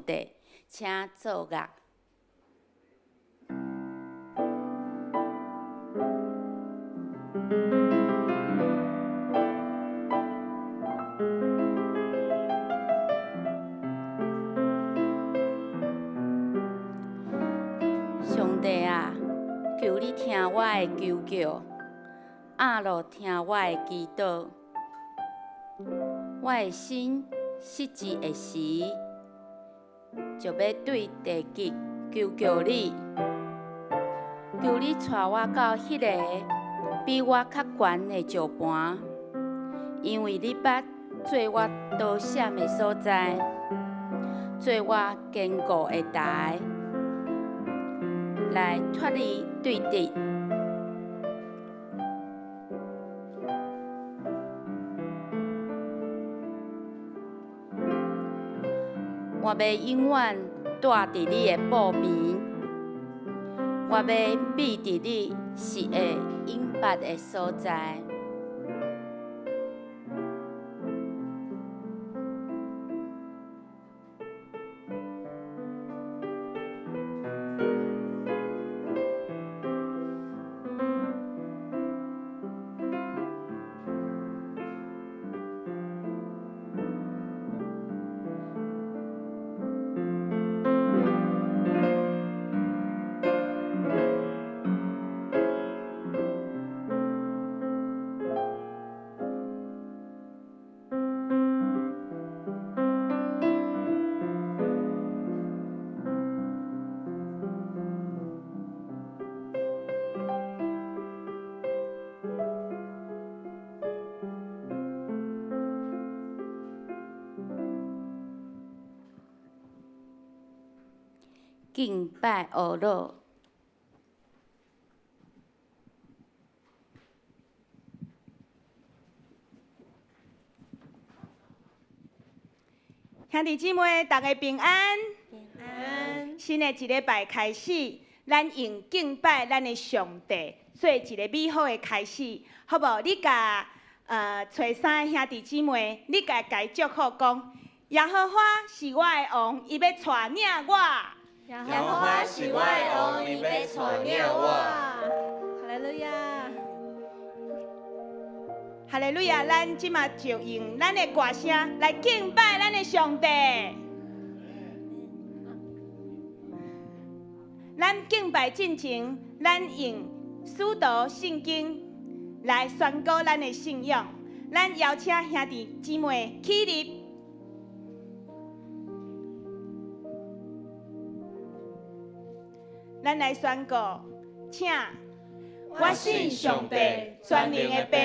帝，請奏樂。上帝啊，求你聽我的求叫，阿樂聽我的祈禱。我的心失志的時，就欲對地極求叫你，求你帶我到彼个比我較懸的石盤，因為你捌做我躲閃的所在，做我堅固的台，來脫離對敵。我欲永遠蹛佇你的布邊，我欲覕佇你實的隱密的所在。敬拜阿樂。兄弟姊妹，逐家平安。平安。新的一禮拜開始，咱用敬拜咱的上帝，做一个美好的開始，好無？你共揣三个兄弟姊妹，你共共祝福講，耶和華是我的王，伊欲帶領我。耶和華是我的王，伊欲帶領我。哈利路亞。哈利路亞！咱這馬就用咱的歌聲來敬拜咱的上帝。咱敬拜進前，咱用使徒信經來宣告咱的信仰。咱邀請兄弟姊妹起立。咱來宣告，請。我信上帝，全能的父，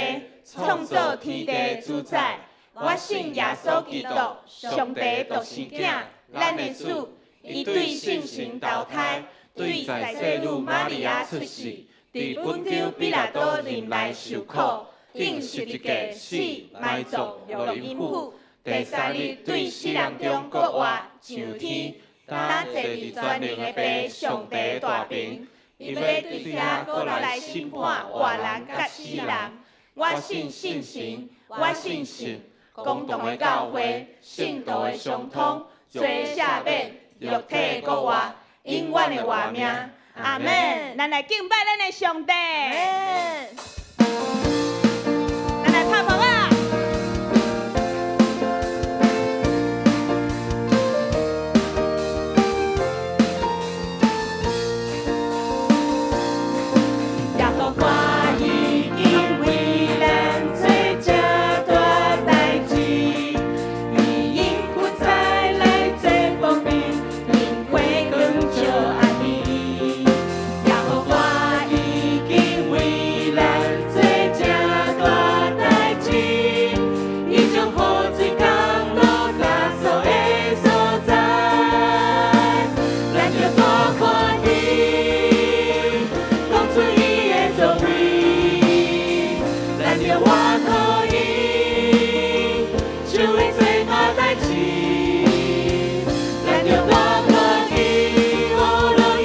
創造天地主宰。我信耶穌基督，上帝獨生囝，咱的主。伊對聖神投胎，對在聖女瑪利亞出世，佇本丟彼拉多任內受苦，釘十字架死，埋葬，落陰府。第三日對死人中復活，上天，擔坐佇全能的父上帝大爿。伊欲對遐閣來審判活人佮死人。我信聖神，我信信公同的教會，聖徒的相通，罪赦免，肉體的復活，永遠的活命。阿們。咱來敬拜咱的上帝。咱來拍拍啊！耶和華已經為咱做這大代誌，伊用福彩來做薄餅，用火光照暗暝。耶和華已經為咱做這大代誌，伊將雨水降落耶穌的所在，咱著大歡喜，講出伊的作為，咱著倚靠伊，受伊做大代誌，咱著大歡喜，學樂伊，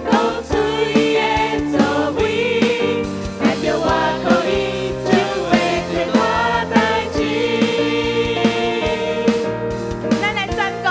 講出伊的作為，咱著倚靠伊，就會做大代誌。咱來宣告，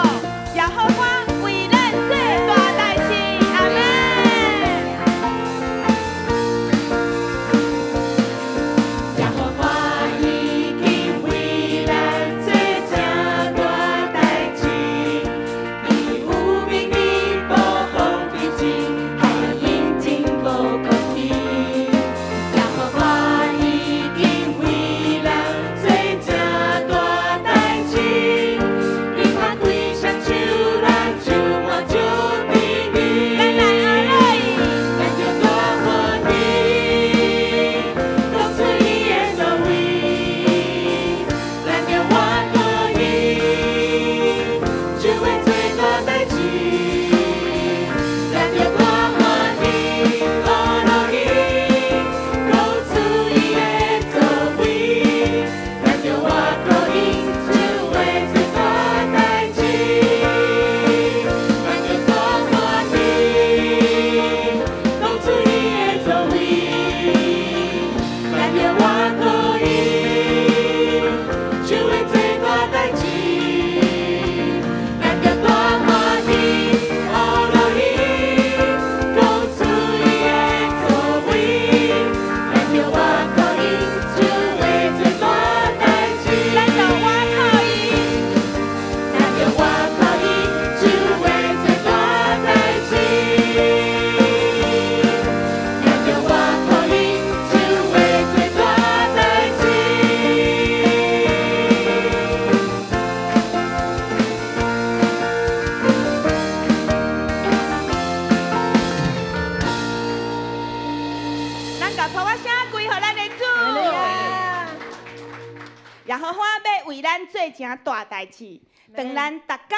咱做成大代誌。當咱逐工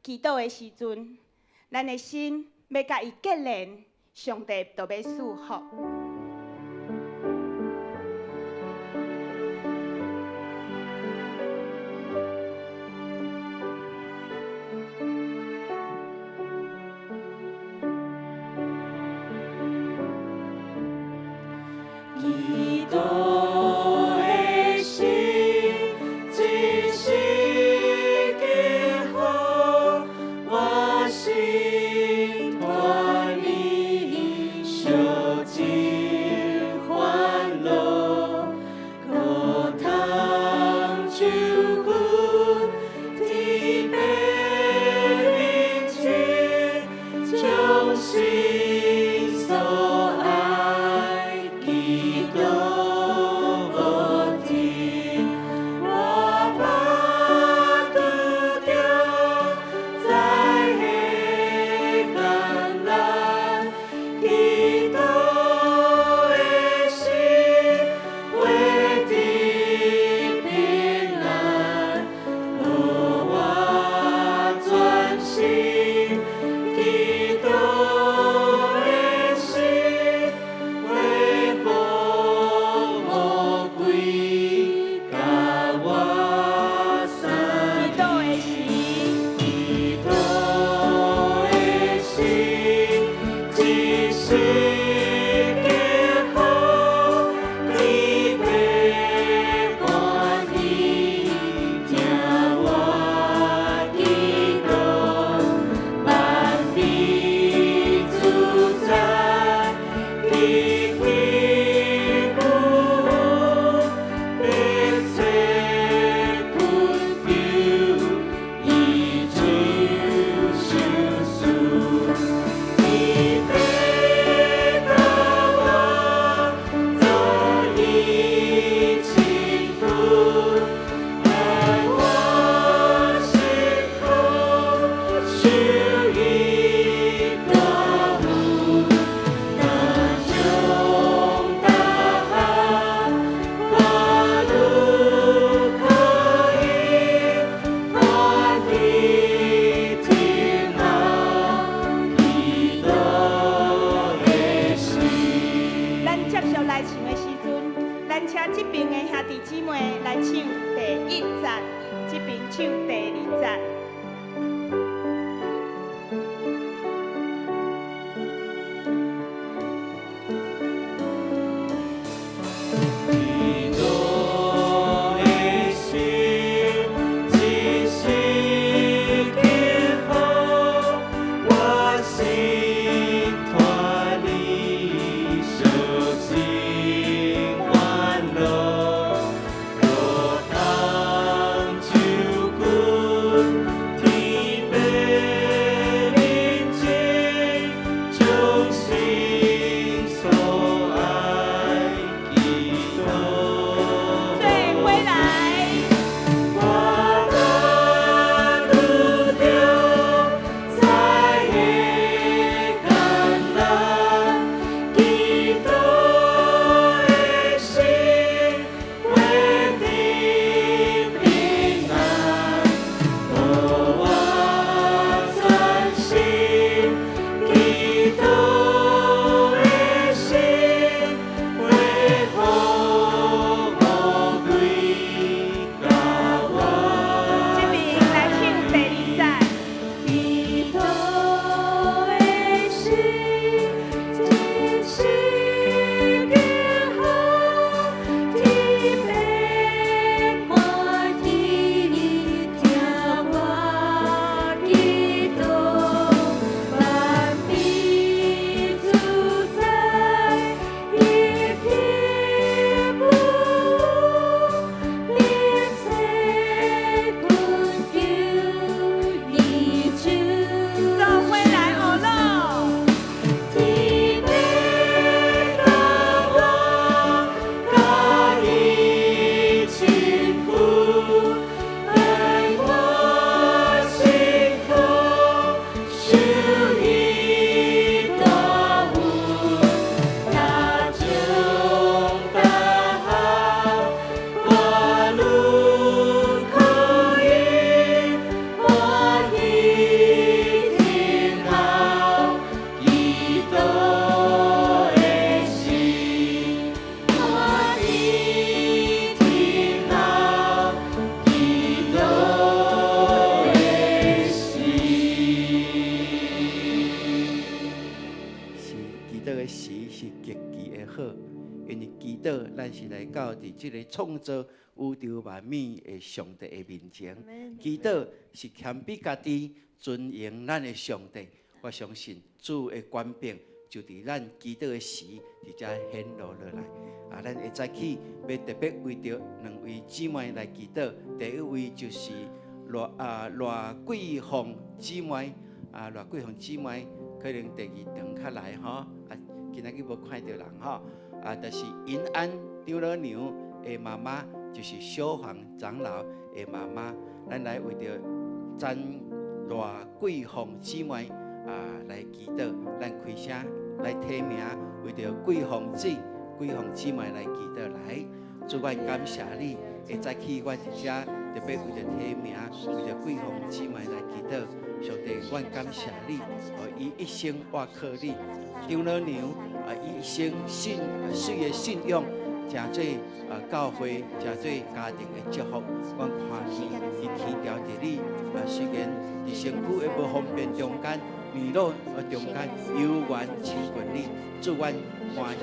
祈禱的時陣，咱的心欲共伊結連，上帝就欲賜福。祈禱的心，真實結好，我心團你相親。好，因為祈禱咱是來到佇這個創造宇宙萬物的上帝的面前。祈禱是謙卑家己，尊榮咱的上帝。我相信主的權柄就佇咱祈禱的時，佇遮顯露落來。啊，咱會早起欲特別為著兩位姊妹來祈禱。第一位就是賴桂鳳姊妹，啊，賴桂鳳姊妹可能第二場較來吼，啊，今仔日無看著人吼，啊，就是銀安長老娘的媽媽，就是小黃長老的媽媽，咱來為著咱賴桂鳳姊妹啊來祈禱，咱開聲來提名，為著桂鳳姊、桂鳳姊妹來祈禱來。主，阮感謝你，會早起阮佇遮特別為著提名，為著桂鳳姊妹來祈禱。上帝，阮感謝你，予伊一生倚靠你，長老娘啊，伊一生信水的信仰，成做啊教會，成做家庭的祝福。阮看見伊倚牢佇你啊，雖然佇身軀的無方便中間，年老的中間，猶原親近你，主，阮歡喜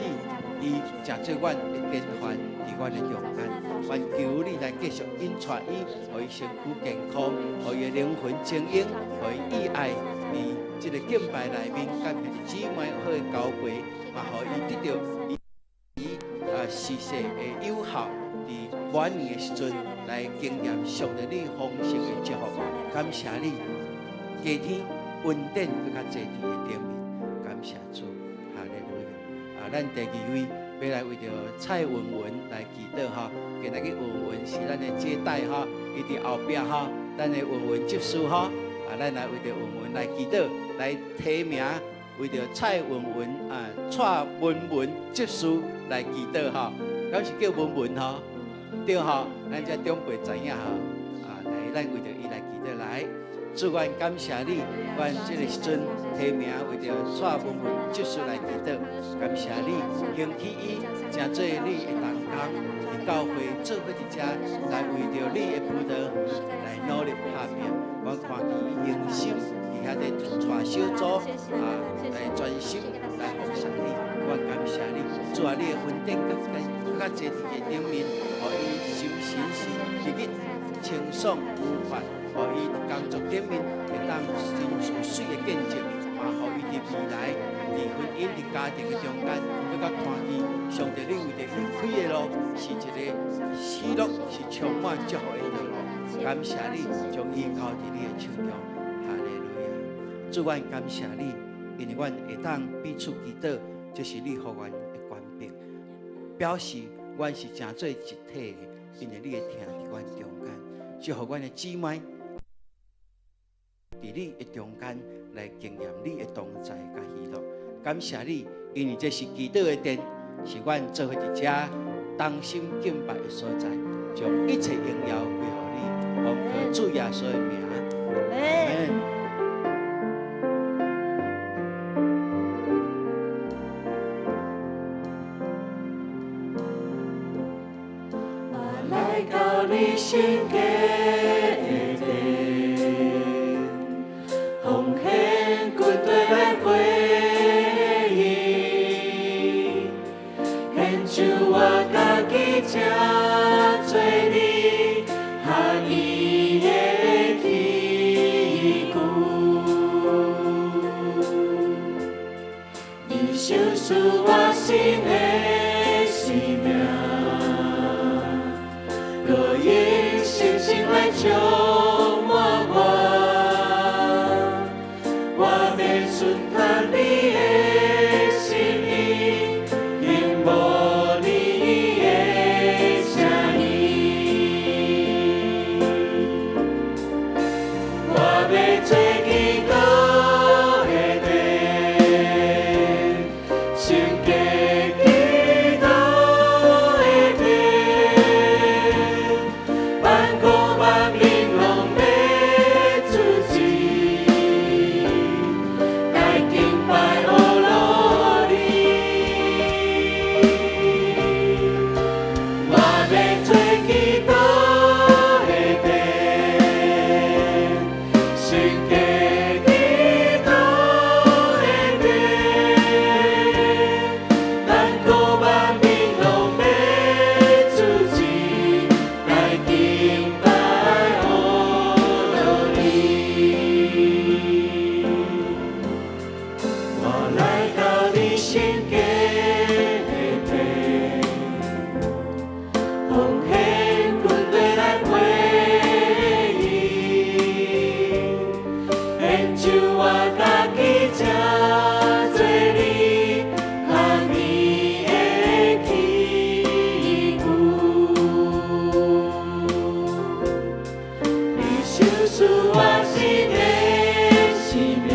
伊成做阮的典範佇阮的中間。阮求你來繼續引帶伊，予伊身軀健康，予伊的靈魂精英，予伊意愛佇這個敬拜內面，佮兄弟姊妹好的交陪，嘛予伊得著伊啊時勢的有效，佇晚年的時陣來經驗上帝你豐盛的祝福。感謝你，加添恩典閣較濟佇伊的頂面，感謝主，哈利路亞。啊，咱第二位欲來為著蔡文文來祈禱吼，今仔日文文是咱的姐代吼，伊佇後壁吼，咱的文文執事吼，啊，咱來為著文文來祈禱，來提名為著蔡文文啊，蔡文文執事來祈禱吼，敢是叫文文吼？對吼，咱這長輩知影吼，啊，來，咱為著伊來祈禱來。主，阮感謝你，阮這個時陣提名為著蔡文文執事來祈禱，感謝你興起伊，成做你的同工，佇教會做伙佇遮來為著你的葡萄園來努力拍拼。阮看見伊用心佇遐咧帶小組啊，來專心來服侍你。阮感謝你，主啊，你的恩典閣較濟佇伊頂面，予伊心神是日日清爽愉快。予伊佇工作頂面會當真有水的見證，嘛予伊佇未來，佇婚姻、佇家庭的中間，閣較看見上帝你為著伊開的路是一個喜樂，是充滿祝福的道路。感謝你將伊交佇你的手中，哈利路亞。主，阮感謝你，因為阮會當彼此祈禱，這是你予阮的權柄，表示阮是成做一體的，因為你的疼佇阮中間，祝福阮的姊妹。佇你的中間來經驗你的同在佮喜樂，感謝你，因為這是祈禱的殿，是阮做伙佇遮同心敬拜的所在，將一切榮耀歸予你，奉靠主耶穌的名，阿們。我來到你聖潔的殿，奉獻軍隊來回應，獻上我家己這做你合意的器具，你賞賜我新的生命，閣用信心來充滿我，我欲順從你的心意，傾慕你的聲音。我欲做祈禱的殿，聖潔祈禱的殿，萬國萬民攏欲聚集，來敬拜哦。親像我家己誠做你合意的器具。你賞賜我一个生命，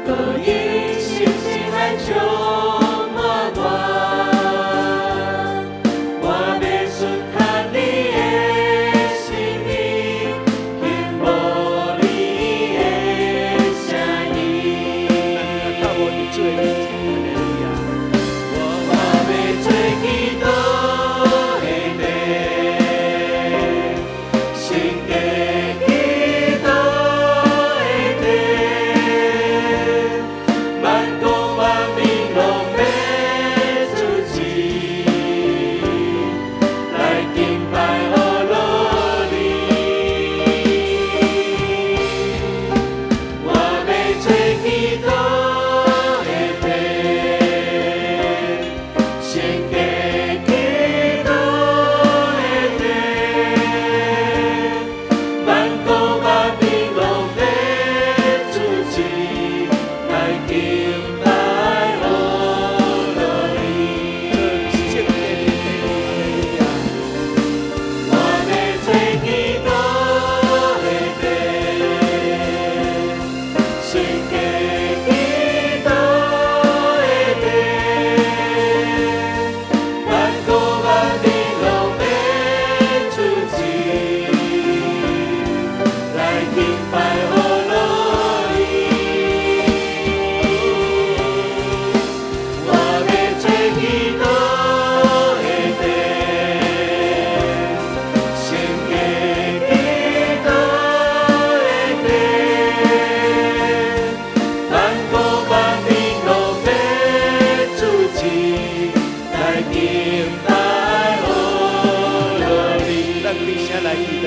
閣用信心來充滿我。我欲順服你的心意，聽無你的聲音。咱靠我佇主的面前，哈利路亞。我欲做祈禱的殿，聖潔祈禱的殿，萬國萬民攏欲聚集，來敬拜阿羅你。我欲做祈禱的殿，聖潔祈禱的殿，萬國萬民攏欲聚集，來敬拜阿羅你。聖潔的殿，哈利路亞。我欲做祈禱的殿，聖潔祈禱的殿，萬國萬民攏欲聚集，來敬拜阿羅你。我欲做祈禱的殿，聖潔祈禱的殿，萬國萬民攏欲聚集，來敬拜阿羅你。咱開聲來祈禱，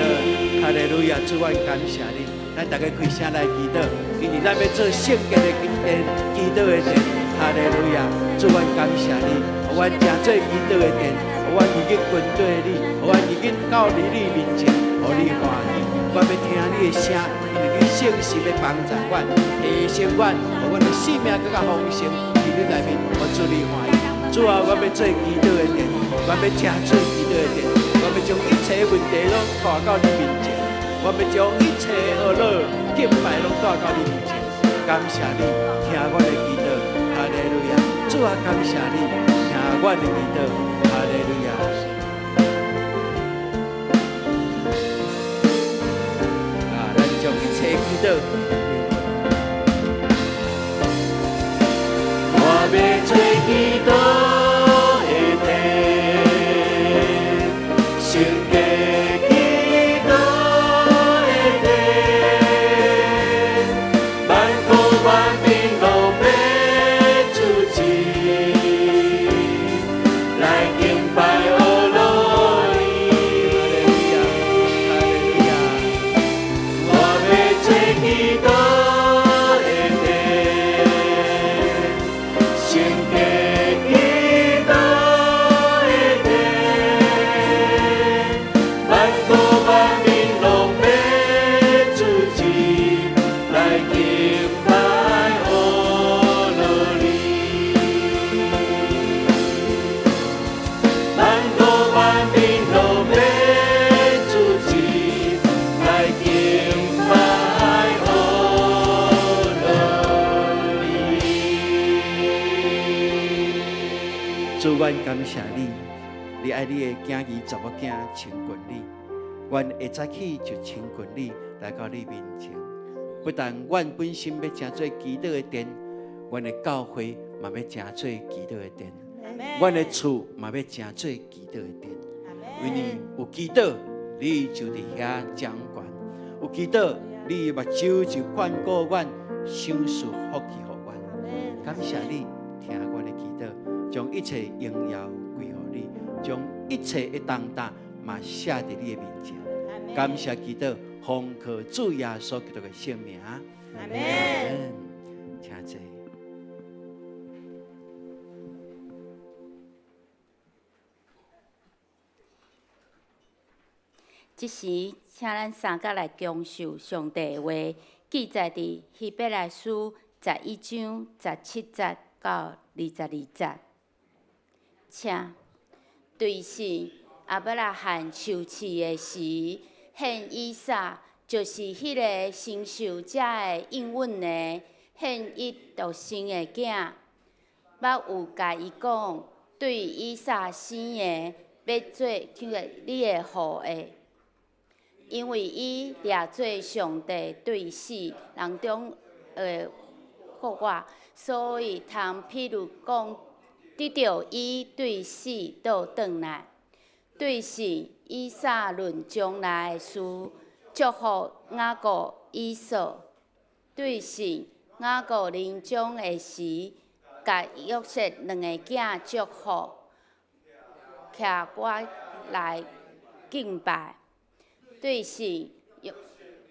哈利路亞！主，阮感謝你。咱逐家開聲來祈禱，因為咱欲做聖潔的殿，祈禱的殿。哈利路亞！主，阮感謝你，予阮成做祈禱的殿，予阮日日跟隨你，予阮日日到佇你面前，予你歡喜。我欲聽你的聲，因為你聖神欲幫助阮，提升阮，予阮的生命閣較豐盛。佇你內面，予主你歡喜。主啊，我欲做祈禱的殿，我欲成做祈禱的殿，我欲將一切問題攏帶到你面前，我欲將一切惡樂敬拜攏帶到你面前。感謝你，聽阮的祈禱，哈利路亞！主啊，感謝你，聽阮的祈禱，哈利路亞！啊，咱將一切祈禱。我欲做祈禱的殿，聖潔祈禱的殿，萬國萬民攏欲聚集，來敬拜阿羅你。哈利路亞，哈利路亞！我欲做祈禱的殿，聖潔祈禱的殿，萬國萬民攏欲聚集，來敬拜阿羅你。萬國萬民攏欲聚集，來敬拜阿羅你。主，阮感謝你，你愛你的囝兒查某囝親近你，阮會早起就親近你，來到你面前。不但阮本身欲成做祈禱的殿，阮的教會嘛欲成做祈禱的殿，阮的厝嘛欲成做祈禱的殿。因為有祈禱，你就佇遐掌權；有祈禱，你的目睭就看顧阮，賞賜福氣予阮。感謝你聽阮的祈禱，將一切榮耀歸予你，將一切的重擔嘛卸佇你的面前。感謝祈禱，奉靠主耶穌基督的聖名。阿門。請坐。這時，請咱三甲來享受上帝的話，記載佇希伯來書11章17節到22節。請對信亞伯拉罕受試的時，獻以撒，就是彼个承受這个應允的，獻伊獨生的囝。捌有共伊講，對以撒生的，欲做這个你的後裔，因為伊掠做上帝對死人中的復活，所以通譬如講，得著伊對死倒轉來，對信以撒論將來的事，祝福雅各以掃，對信雅各臨終的時，共約瑟兩个囝祝福，徛我來敬拜。對信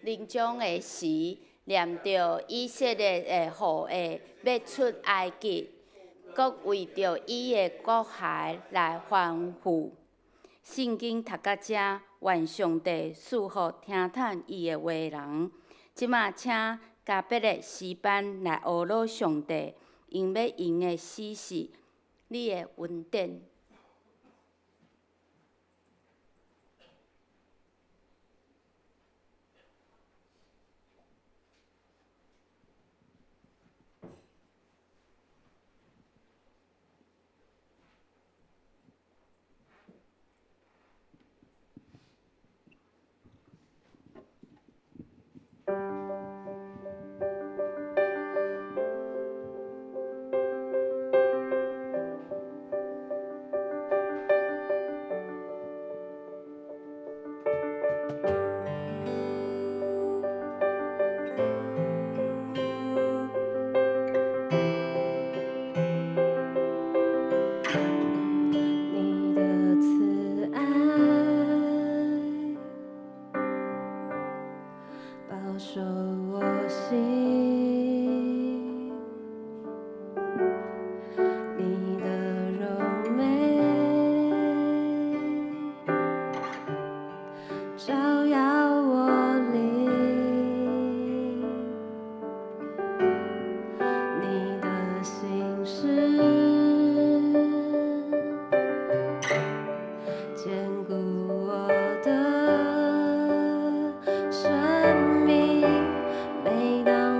臨終的時，念著以色列的後裔欲出埃及，閣為著伊的骨骸來歡呼。聖經讀到這，願上帝賜福聽迵伊的話人。這馬請加伯勒詩班來呵咾上帝，𪜶欲用的詩是你的恩典。你的慈愛保守我心，你的榮美照耀我靈，你的心事堅固我的生命。每當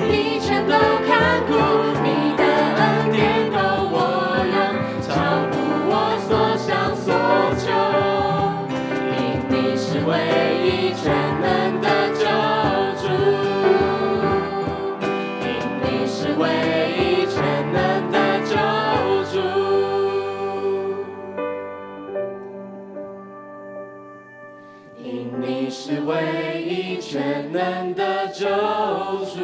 你全都看顧，你的恩典夠我用，超乎我所想所求。因你是唯一全能的救主，因你是唯一全能的救主。因你是唯一全能的救主。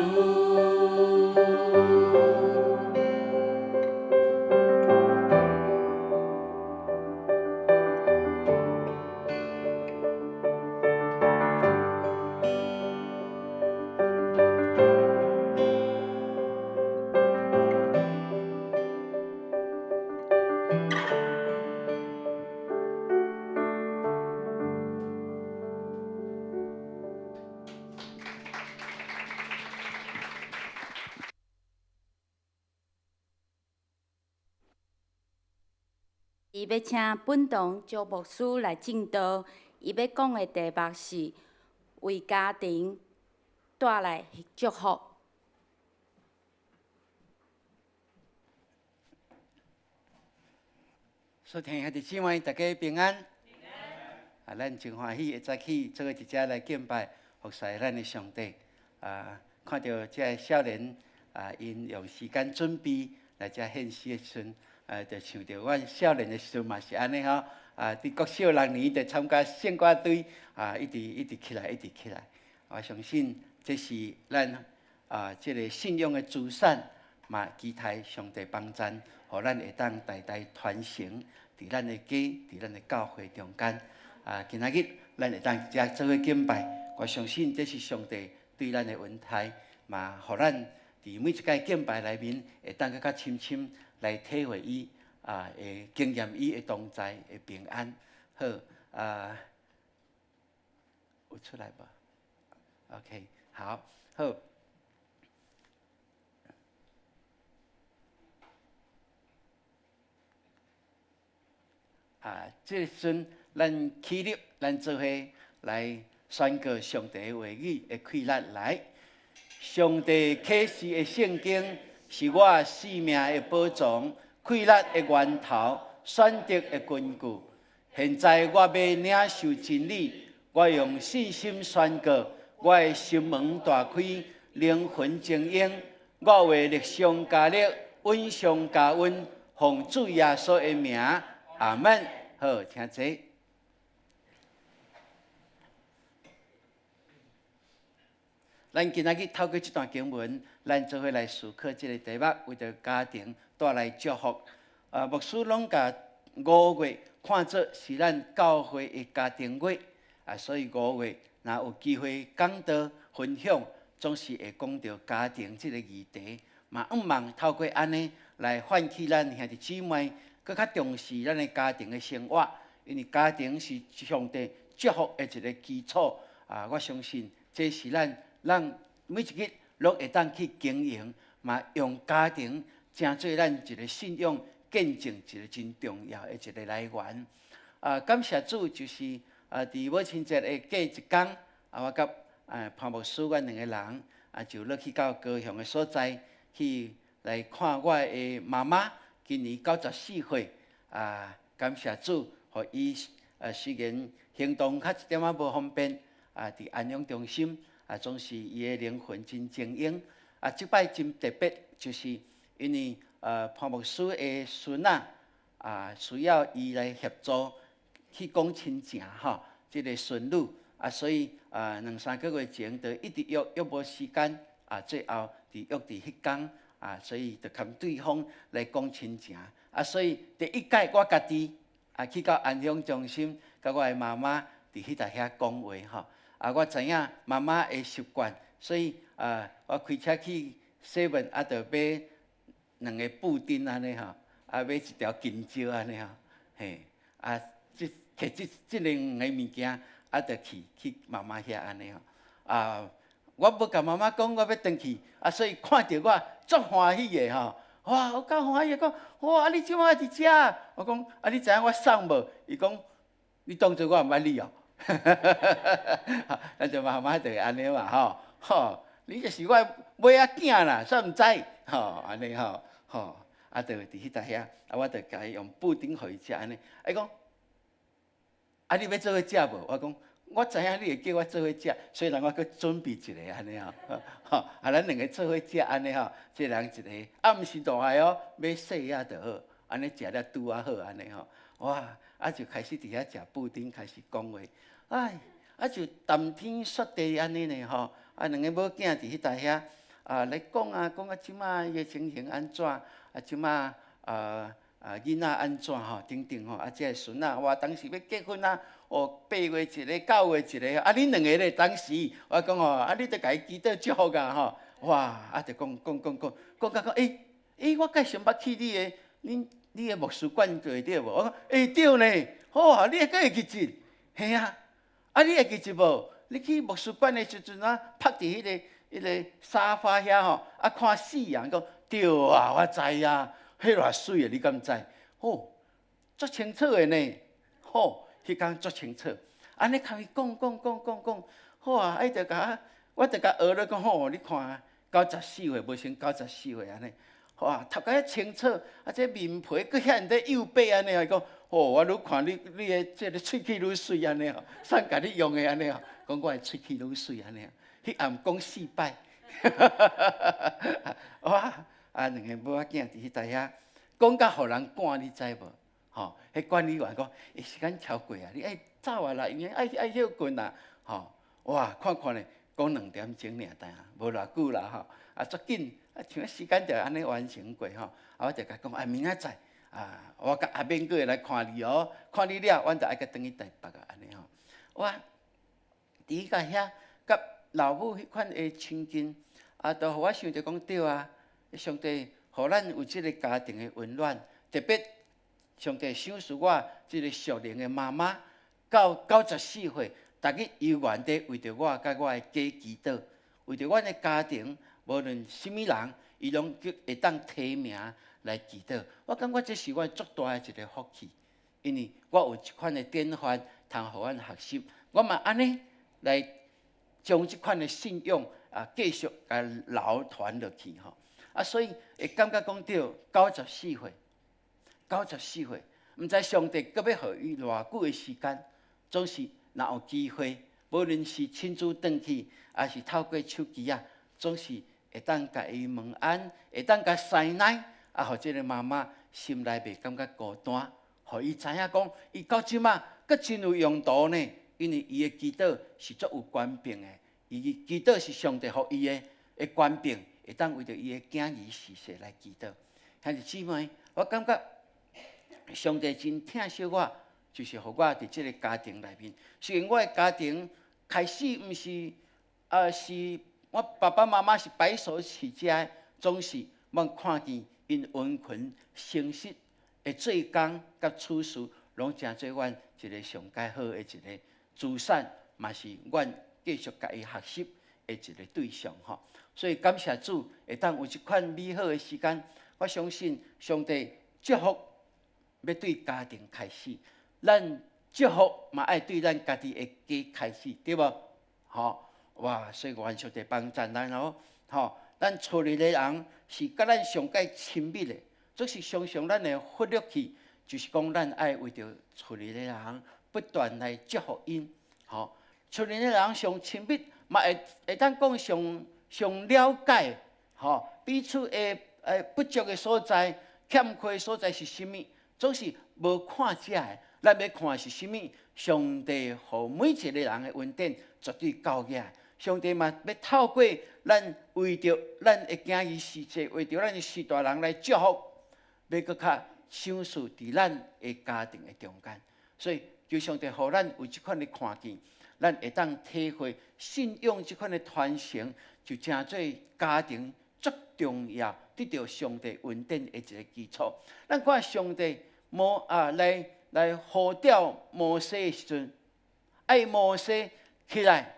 伊欲請本堂周牧師來證道，伊欲講的題目是為家庭帶來祝福。所聽兄弟姊妹，大家平安。啊，咱真歡喜會早起做伙佇遮來敬拜服侍咱的上帝。啊，看著這个少年啊，𪜶用時間準備來遮獻詩的時陣，啊，就想著阮少年的時陣嘛是按呢吼。啊，佇國小六年就參加聖歌隊，啊，一直一直起來，一直起來。我相信這是咱啊，這个信仰的資產，嘛期待上帝幫贊，予咱會當代代傳承佇咱的家，佇咱的教會中間。啊，今仔日咱會當遮做伙敬拜，我相信這是上帝對咱的恩待，嘛，予咱佇每一擺敬拜內面，會當閣較深深來體會伊啊，會經驗伊的同在的平安。好，啊，有出來無？OK，好，好。啊，這個時陣咱起立，咱做伙來宣告上帝的話語的氣力來。上帝啟示的聖經是我生命的寶藏，氣力的源頭，選擇的根據。現在我欲領受真理，我用信心宣告，我的心門大開，靈魂精英，我會力上加力，恩上加恩，奉主耶穌的名，阿們。好，請坐。咱今仔日透過這段經文，咱做伙來思考這个題目，為著家庭帶來祝福。啊，牧師攏共五月看做是咱教會的家庭月，啊，所以五月若有機會講道分享，總是會講著家庭這个議題，嘛向望透過按呢來喚起咱兄弟姊妹，閣較重視咱的家庭的生活，因為家庭是上帝祝福的一个基礎。啊，我相信這是咱咱每一日攏會當去經營，嘛用家庭成做咱一个信仰見證一个真重要的一个來源。啊，感謝主，就是啊，佇母親節的過一工，啊，我佮潘牧師阮兩個人啊，就落去到高雄的所在去來看我的媽媽，今年94歲。啊，感謝主，予伊雖然行動較一點仔無方便，啊，佇安養中心。啊，總是伊的靈魂真精英。啊，這擺真特別，就是因為潘牧師的孫仔啊，需要伊來協助去講親情吼，這个孫女啊，所以啊，兩三個月前就一直約約無時間啊，最後佇約佇彼工啊，所以就共對方來講親情啊，所以第一擺我家己啊去到安養中心，佮我的媽媽佇彼搭遐講話吼。啊，我知影媽媽的習慣，所以啊，我開車去 seven 啊，就買兩个布丁按呢吼，啊，買一條香蕉按呢吼，嘿，啊，這提這這兩个物件，啊，就去去媽媽遐按呢吼，啊，我無共媽媽講我欲轉去，啊，所以看著我足歡喜的吼，哇，有夠歡喜的，講，哇，啊，你這擺佇遮？我講，啊，你知影我送無？伊講，你當做我毋捌你哦。咱就媽媽就會按呢嘛吼，吼，你就是我的尾仔囝啦，煞毋知？吼，按呢吼，吼，啊，就佇彼搭遐，啊，我就共伊用布丁予伊食按呢。啊，伊講，啊，你欲做伙食無？我講，我知影你會叫我做伙食，所以人我閣準備一个按呢吼，吼，啊，咱兩个做伙食按呢吼，一人一个，啊，毋是大个哦，買細仔就好，按呢食了拄仔好按呢吼，哇，啊就開始佇遐食布丁，開始講話，哎，啊就談天說地按呢呢吼，啊兩个某囝佇彼搭遐，啊來講啊講啊，這馬伊的情形按怎，啊這馬囡仔按怎吼，等等吼，啊這个孫仔，哇，當時欲結婚啊，哦，8月一个，9月一个，啊恁兩个咧當時，我講吼，啊你著共伊祈禱祝福啊吼，哇，啊就講講講講，講甲講，欸欸，我敢曾捌去你的，恁你的牧師館過對無？我講，欸對呢，好啊，你會閣會記得？嘿啊，啊你會記得無？你去牧師館的時陣啊，趴佇彼個沙發遐吼，啊看死人講，對啊，我知啊，彼偌媠的，你敢知？吼，足清楚的呢，吼，彼工足清楚。按呢共伊講講講講講，好啊，啊伊就共我，我就共學咧講吼，你看94歲，無成94歲按呢，哇，頭殼遐清楚，啊這面皮閣遐爾底幼白按呢，伊講，吼，我愈看你你的這个喙齒愈媠按呢吼，啥共你用的按呢吼，講我的喙齒愈媠按呢，彼暗講四擺，哇，啊兩个某仔囝佇彼搭遐。講甲予人趕，你知無？吼，彼管理員講，欸，時間超過啊，你愛走啊啦，因為愛愛歇睏啦，吼，哇，看看咧，講2點鐘爾，但無偌久啦吼，啊，足緊，啊，像時間就按呢完成過吼，啊，我就共講，啊，明仔載，啊，我佮阿勉閣會來看你哦，看你了，阮就愛閣轉去台北啊，按呢吼，我佇共遐佮老母彼款的親近，啊，都予我想著講對啊，上帝。予咱有這个家庭的溫暖，特別上帝賞賜我這个屬靈的媽媽，到94歲，逐日猶原佇為著我佮我的家祈禱，為著阮的家庭，無論啥物人，伊攏叫會當提名來祈禱。我感覺這是我足大的一个福氣，因為我有這款的典範，通予阮學習。我嘛按呢來將這款的信仰啊，繼續共流傳落去吼。啊，所以會感覺講著94歲，94歲，毋知上帝閣欲予伊偌久的時間，總是若有機會，無論是親自轉去，抑是透過手機啊，總是會當共伊問安，會當共師奶，啊，予這个媽媽心內袂感覺孤單，予伊知影講，伊到這馬閣真有用途呢，因為伊的祈禱是足有權柄的，伊祈禱是上帝予伊的權柄。會當為著伊的囝兒逝世來祈禱。兄弟姊妹，我感覺上帝真疼惜我，就是予我佇這个家庭內面。雖然我的家庭開始毋是，啊是我爸爸媽媽是白手起家的，總是我看見𪜶殷勤誠實的做工佮處事，攏成做阮一个上蓋好的一个資產，嘛是阮繼續共伊學習的一个對象吼。所以感謝主，會當有這款美好的時間。我相信上帝祝福欲對家庭開始，咱祝福嘛愛對咱家己的家開始，對無？吼哇！所以願上帝幫贊咱哦，吼！咱厝裡的人是佮咱上蓋親密的，總是常常咱會忽略去，就是講咱愛為著厝裡的人不斷來祝福𪜶，吼！厝裡的人上親密，嘛會會當講上上了解，吼，彼此的不足的所在、欠缺的所在是啥物，總是無看這个，咱欲看的是啥物？上帝予每一个人的恩典絕對夠額。上帝嘛欲透過咱為著咱的囝兒逝世，為著咱的序大人來祝福，欲閣較賞賜佇咱的家庭的中間。所以求上帝予咱有這款的看見，咱會當體會信仰這款的傳承，就成做家庭足重要，得著上帝恩典的一个基礎。咱看上帝摩啊來來呼召摩西的時陣，愛摩西起來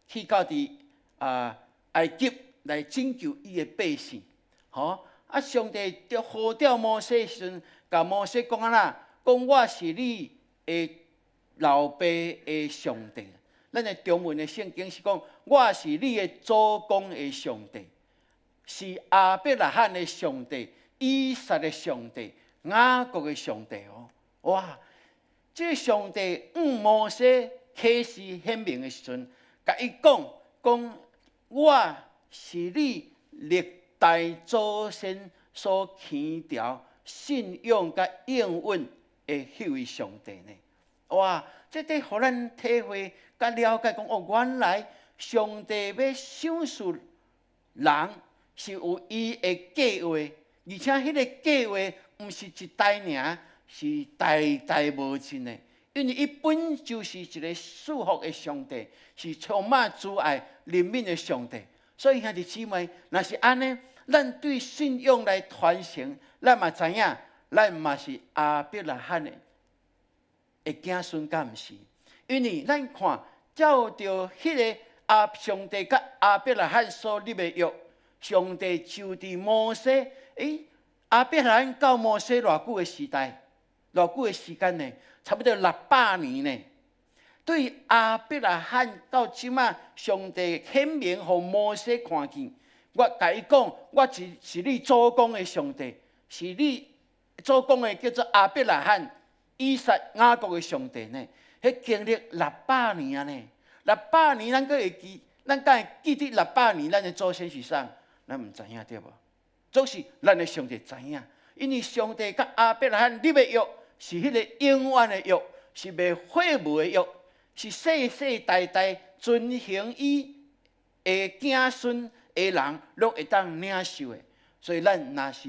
去到佇啊埃及來拯救伊的百姓，吼啊！上帝著呼召摩西的時陣，共摩西講按怎？講我是你的老爸的上帝。咱的中文的聖經是講，我是你的祖公的上帝，是亞伯拉罕的上帝、以撒的上帝、雅各的上帝哦。哇！這个上帝向摩西啟示顯明的時陣，共伊講講，我是你歷代祖先所牽條信仰佮應允的彼位上帝呢。哇！這得予咱體會佮了解講哦，原來上帝欲賞賜人是有伊的計劃，而且彼个計劃毋是一代爾，是代代無盡的。因為伊本就是一个賜福的上帝，是充滿慈愛、憐憫的上帝。所以兄弟姊妹，若是按呢，咱對信仰來傳承，咱嘛知影，咱嘛是亞伯拉罕的子孫，敢毋是？因為咱看照著彼个亞上帝佮亞伯拉罕所立的約，上帝就佇摩西，亞伯拉罕到摩西偌久的時代，偌久的時間呢？差不多600年呢。對亞伯拉罕到這馬，上帝顯明予摩西看見，我共伊講，我是你祖公的上帝，是你祖公的叫做亞伯拉罕、以撒、雅各的上帝呢。彼經歷六百年啊呢，六百年咱閣會記，咱敢會記得六百年咱的祖先是啥？咱毋知影對無？總是咱的上帝知影，因為上帝佮亞伯拉罕立的約是彼个永遠的約，是袂廢無的約，是世世代代遵行伊的子孫的人，攏會當領受的。所以咱若是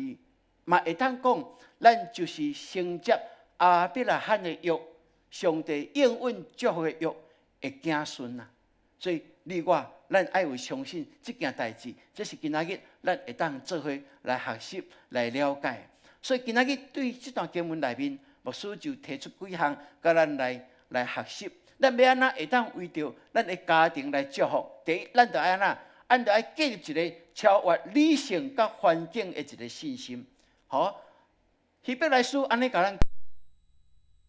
嘛會當講，咱就是承接亞伯拉罕的約，上帝應允祝福的約的子孫啊。所以你我咱愛有相信這件代誌，這是今仔日咱會當做伙來學習、來了解。所以今仔日對這段經文內面，牧師就提出幾項，共咱來學習。咱欲按怎會當為著咱的家庭來祝福？第一，咱著愛按怎？咱著愛建立一个超越理性佮環境的一个信心。好，希伯來書按呢共咱，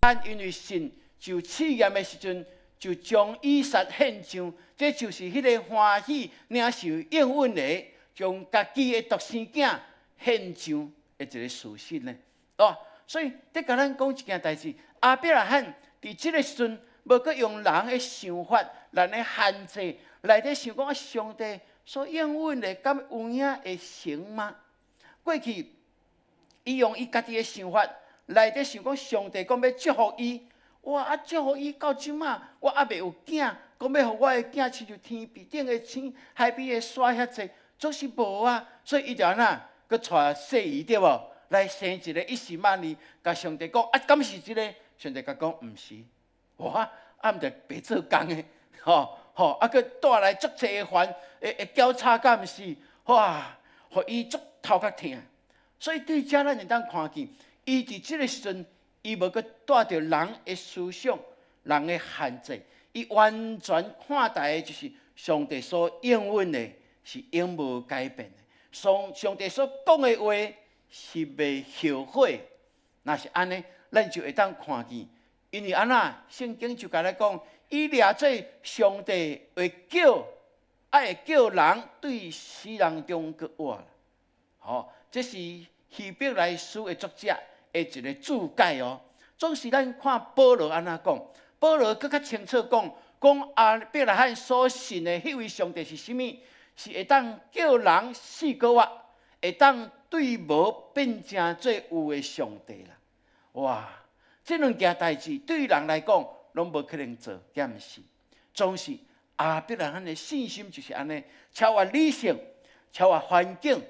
咱因為信就試驗的時陣，就將以撒獻上，這就是彼个歡喜領受應允的，將家己的獨生囝獻上的一个事實呢。哦，所以佇共咱講一件代誌，亞伯拉罕佇這个時陣，無閣用人的想法、人的限制來咧想講啊，上帝所應允的，敢有影會成嗎？過去，伊用伊家己的想法來咧想講，上帝講欲祝福伊，哇！啊，祝福伊到這馬，我猶未有囝，講欲予我的囝親像天頂的星、海邊的沙遐濟，總是無啊。所以伊就按怎，閣帶細姨對無？來生一个以實瑪利，共上帝講啊，敢是這个？上帝共講毋是。哇！啊，毋著白做工的，吼吼，啊，閣帶來足濟的煩，會會交叉敢毋是？哇！予伊足頭殼疼。所以對遮咱會當看見，伊佇這个時陣，伊無閣帶著人的思想、人的限制，伊完全看待的就是上帝所應允的，是永無改變的。上帝所講的話是袂後悔。若是按呢，咱就會當看見，因為按怎，聖經就共咱講，伊掠做上帝會叫，啊會叫人對死人中閣活。吼，這是希伯來書的作者的一个注解哦。總是咱看保羅按怎講，保羅閣較清楚講，講亞伯拉罕所信的彼位上帝是啥物？是會當叫人死閣活，會當對無變成做有的上帝啦。哇！這兩件代誌對人來講，攏無可能做，敢毋是？總是亞伯拉罕的信心就是按呢，超越理性，超越環境，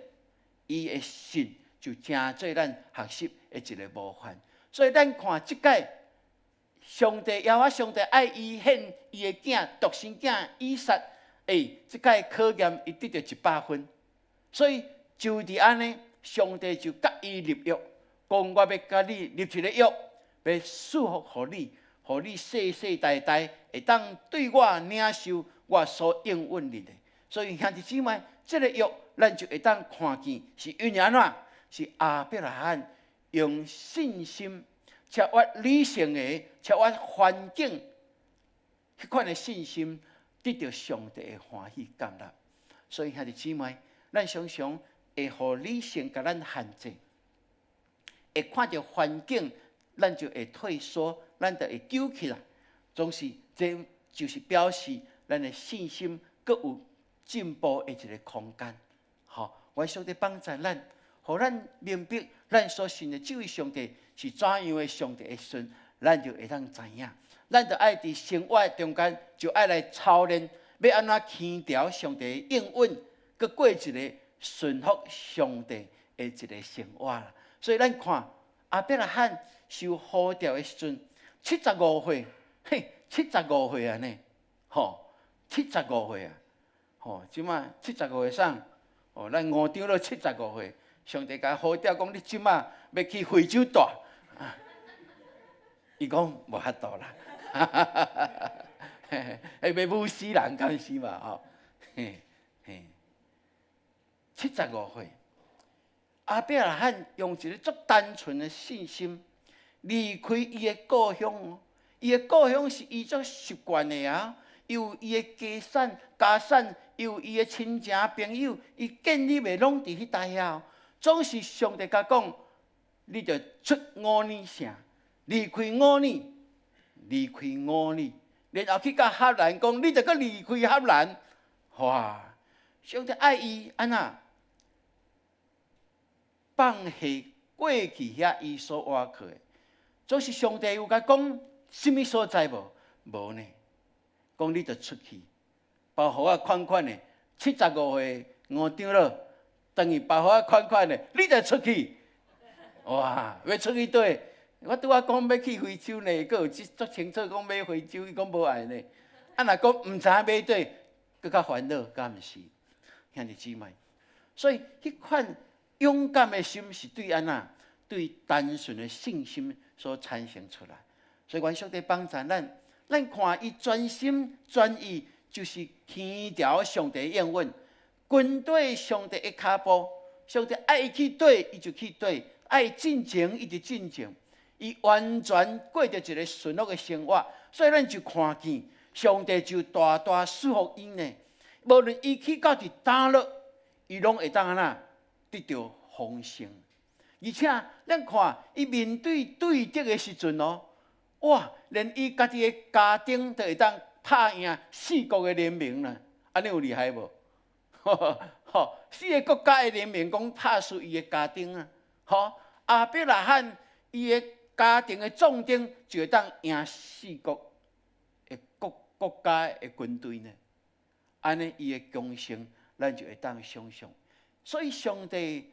伊的信就成做咱學習的一个模範。所以咱看這擺上帝耶和華上帝愛伊獻伊的囝獨生囝以撒，這擺考驗伊得著100分，所以就佇按呢，上帝就佮伊立約，講我欲共你立一个約，欲賜福予你，予你世世代代會當對我領受我所應允你的。所以兄弟姊妹，這个約咱就會當看見是因為按怎？是亞伯拉罕用信心超越理性的、超越環境彼款的信心得著上帝的歡喜接納。所以兄弟姊妹，咱常常會予理性共咱限制，會看著環境，咱就會退縮，咱就會糾起來。總是這就是表示咱的信心閣有進步的一个空間。吼，願上帝幫助咱，予咱明白咱所信的這位上帝是怎樣的上帝的時陣，咱就會當知影。咱就愛佇生活中間，就愛來操練，欲按怎輕調上帝的應允，閣過一个順服上帝的一个生活啦。所以咱看亞伯拉罕受呼召的時陣，七十五歲，嘿，七十五歲啊呢，吼，七十五歲啊，吼，這馬七十五歲啥？哦，咱吳長老七十五歲，上帝共呼召講，你這馬欲去非洲蹛，伊講無法度啦，嘿，欲舞死人敢是嘛？吼，嘿，嘿，七十五歲，亞伯拉罕用一个足單純的信心離開伊的故鄉，伊的故鄉是伊足習慣的啊，有伊的家產、家產，有伊的親情朋友，伊建立的攏佇彼搭遐。總是上帝共講，你著出吾珥城，離開吾珥，離開吾珥，然後去共哈蘭講，你著閣離開哈蘭。哇！上帝愛伊按怎放下過去遐伊所倚靠的，總是上帝有共講啥物所在無？無呢。講你著出去，包袱仔寬寬的，七十五歲吳長老，轉去包袱仔寬寬的，你著出去。哇！欲出去佗？我拄仔講欲去非洲呢，閣有這足清楚講欲非洲，伊講無愛呢。啊，若講毋知影欲佗，閣較煩惱，敢毋是？兄弟姊妹，所以彼款勇敢的心是對按怎？對單純的信心所產生出來。所以願上帝幫助咱，咱看伊全心全意，就是輕調上帝應允，跟綴上帝的跤步。上帝愛伊去佗，伊就去佗；愛進前，伊就進前。伊完全過著一个順服的生活，所以咱就看見上帝就大大賜福伊呢。無論伊去到佇佗落，伊攏會當按怎得著豐盛。而且咱看伊面對對敵的時陣哦，哇！連伊家己的家丁都會當拍贏四國的聯盟啦，按呢有厲害無？吼，四个國家的聯盟講拍輸伊的家丁啊！吼，亞伯拉罕伊的家庭的壯丁就會當贏四國的國國家的軍隊呢。按呢伊的強盛，咱就會當想象。所以上帝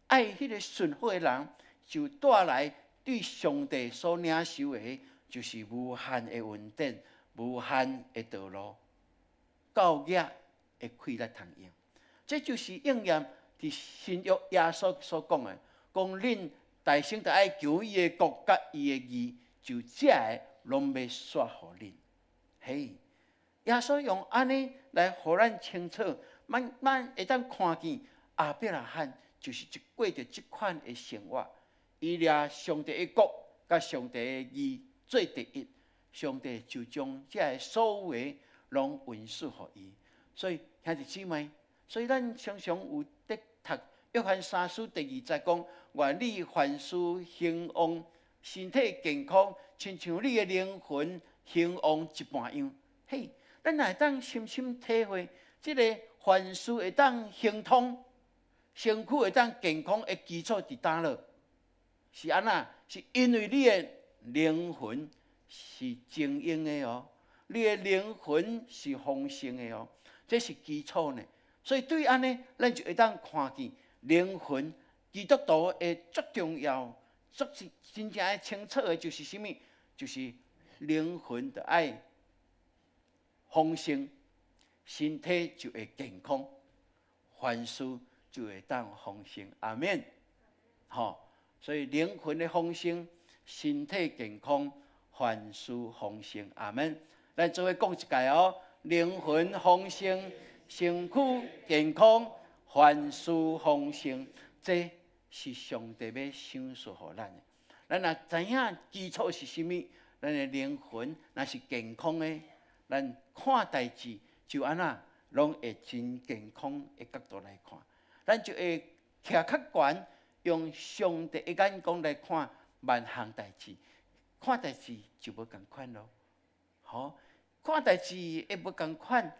愛彼个順服的人，就帶來對上帝所領受的，就是無限的恩典、無限的道路，到額的氣力通用。這就是應驗佇新約耶穌所講的，講恁大先著愛求伊的國佮伊的義，就這个攏欲煞予恁。嘿，耶穌用按呢來予咱清楚，慢慢會當看見亞伯拉罕就是一過著這款的生活，伊掠上帝的國佮上帝的義做第一，上帝就將這个所有的攏允許予伊。所以兄弟姊妹，所以咱常常有咧讀約翰三書第二節講：願你凡事興旺，身體健康，親像你的靈魂興旺一般樣。嘿，咱若會當深深體會，這个凡事會當亨通，身軀會當健康的基礎佇佗落？是按怎？是因為你的靈魂是精英的哦，你的靈魂是豐盛的哦，這是基礎呢。所以對按呢，咱就會當看見靈魂基督徒的足重要、足真真正的清楚的，就是啥物？就是靈魂著愛豐盛，身體就會健康，凡事就會當豐盛。阿們。吼，所以靈魂的豐盛，身體健康，凡事豐盛。阿們。咱做伙講一擺哦，靈魂豐盛，身軀健康，凡事豐盛，這是上帝欲賞賜予咱的。咱若知影基礎是啥物，咱的靈魂若是健康的，咱看代誌就按怎攏會真健康的角度來看，咱就會徛較懸，用上帝的眼光來看萬項代誌，看代誌就無仝款囉。吼，看代誌會無仝款，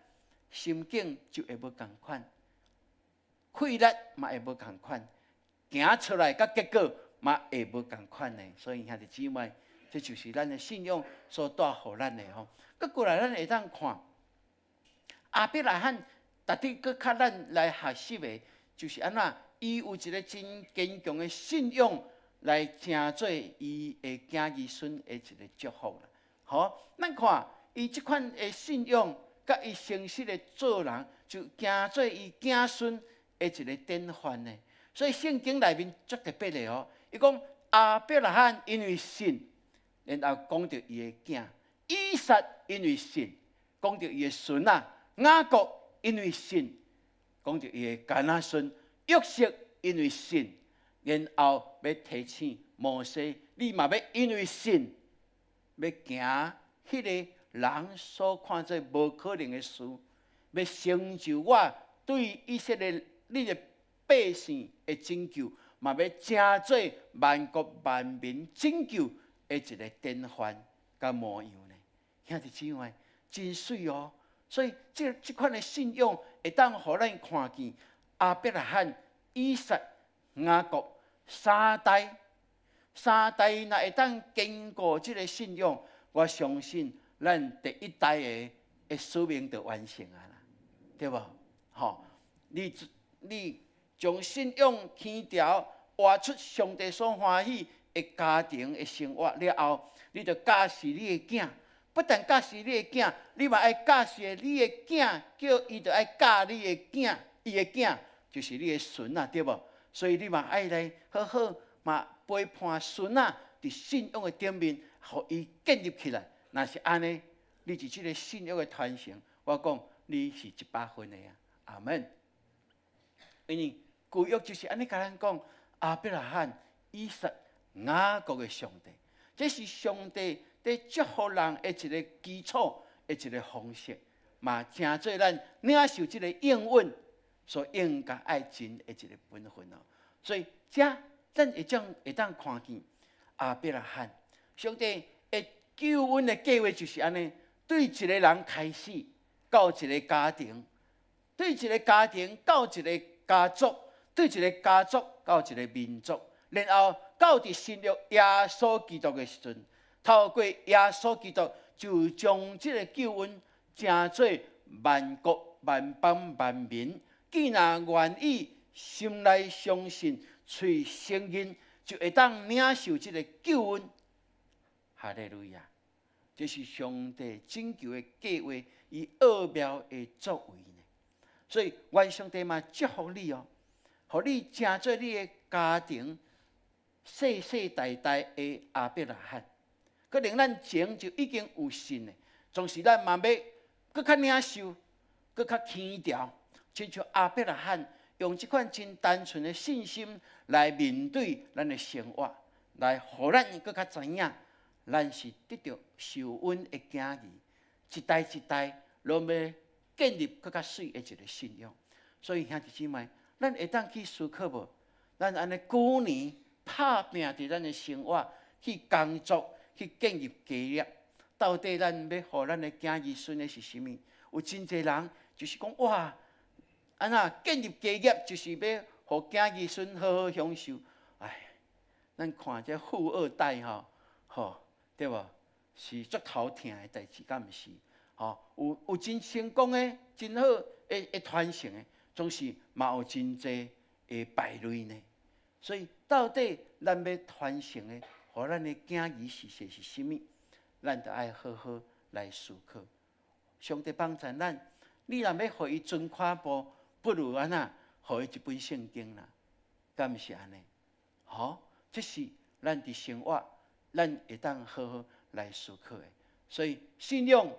心境就會無仝款，氣力嘛會無仝款，行出來佮結果嘛會無仝款的。所以兄弟姊妹，這就是咱的信仰所帶予咱的吼。閣過來，咱會當看亞伯拉罕，值得閣較咱來學習的，就是按怎？伊有一個真堅強的信仰，來成做伊的囝兒孫的一個祝福啦。吼，咱看伊這款的信仰，佮伊誠實的做人，就成做伊子孫的一個典範呢。所以聖經內面足特別的哦，伊講亞伯拉罕因為信，然後講著伊的囝以撒因為信，講著伊的孫仔雅各因為信，講著伊的囡仔孫約瑟因為信，然後欲提醒摩西，你嘛欲因為信，欲行彼個人所看做無可能的事，欲成就我對以色列你的百姓的拯救，嘛欲成做萬國萬民拯救的一個典範佮模樣呢？兄弟姊妹，真媠哦！所以這款的信仰會當予咱看見亞伯拉罕、以撒、雅各三代，三代若會當堅固這個信仰，我相信咱第一代的使命就完成啊啦，對無？吼，你將信仰牽條活出上帝所歡喜的家庭的生活了後，你就教示你的囝，不但教示你的囝，你嘛愛教示你的囝，叫伊著愛教你的囝，伊的囝就是你的孫仔，對無？所以你嘛愛來好好嘛陪伴孫仔佇信仰的頂面，予伊建立起來。若是按呢，你佇這个信仰的傳承，我講你是100分的啊！阿門。因為舊約就是按呢共咱講，亞伯拉罕、以撒、雅各的上帝，這是上帝佇祝福人的一個基礎的一個方式，嘛成做咱領受這個應允所應該愛盡的一個本分哦。所以，這咱會將會當看見亞伯拉罕，上帝的救恩的計劃就是按呢，對一個人開始，到一個家庭，對一個家庭到一個家族，對一個家族到一個民族，然後到佇新約耶穌基督的時陣，透過耶穌基督就將這個救恩成做萬國萬邦萬民，既若願意心內相信，喙承認，就會當領受這個救恩。哈利路亞！這是上帝拯救的計劃，伊奧妙的作為呢。所以，願上帝嘛祝福你哦，予你成做你的家庭世世代代的亞伯拉罕。可能咱前就已經有信的，總是咱嘛欲閣較領受，閣較輕調，親像亞伯拉罕用這款真單純的信心來面對咱的生活，來予咱閣較知影，咱是得著受恩的囝兒，一代一代攏欲建立閣較媠的一個信仰。所以兄弟姊妹，咱會當去思考無？咱按呢舊年拍拚佇咱的生活去工作，去建立家業，到底咱欲予咱的囝兒孫的是啥物？有真濟人就是講哇，按怎建立家業就是欲予囝兒孫好好享受。唉，咱看這富二代吼，吼，對無？是足頭疼的代誌，敢毋是？吼，有真成功的、真好的傳承的，總是嘛有真濟的敗類呢。所以到底咱欲傳承的，予咱的囝兒是啥物？咱著愛好好來思考。上帝幫助咱，你若欲予伊存款簿，不如按怎，予伊一本聖經啦，敢毋是按呢？吼，這是咱佇生活，咱會當好好來思考的。所以信仰，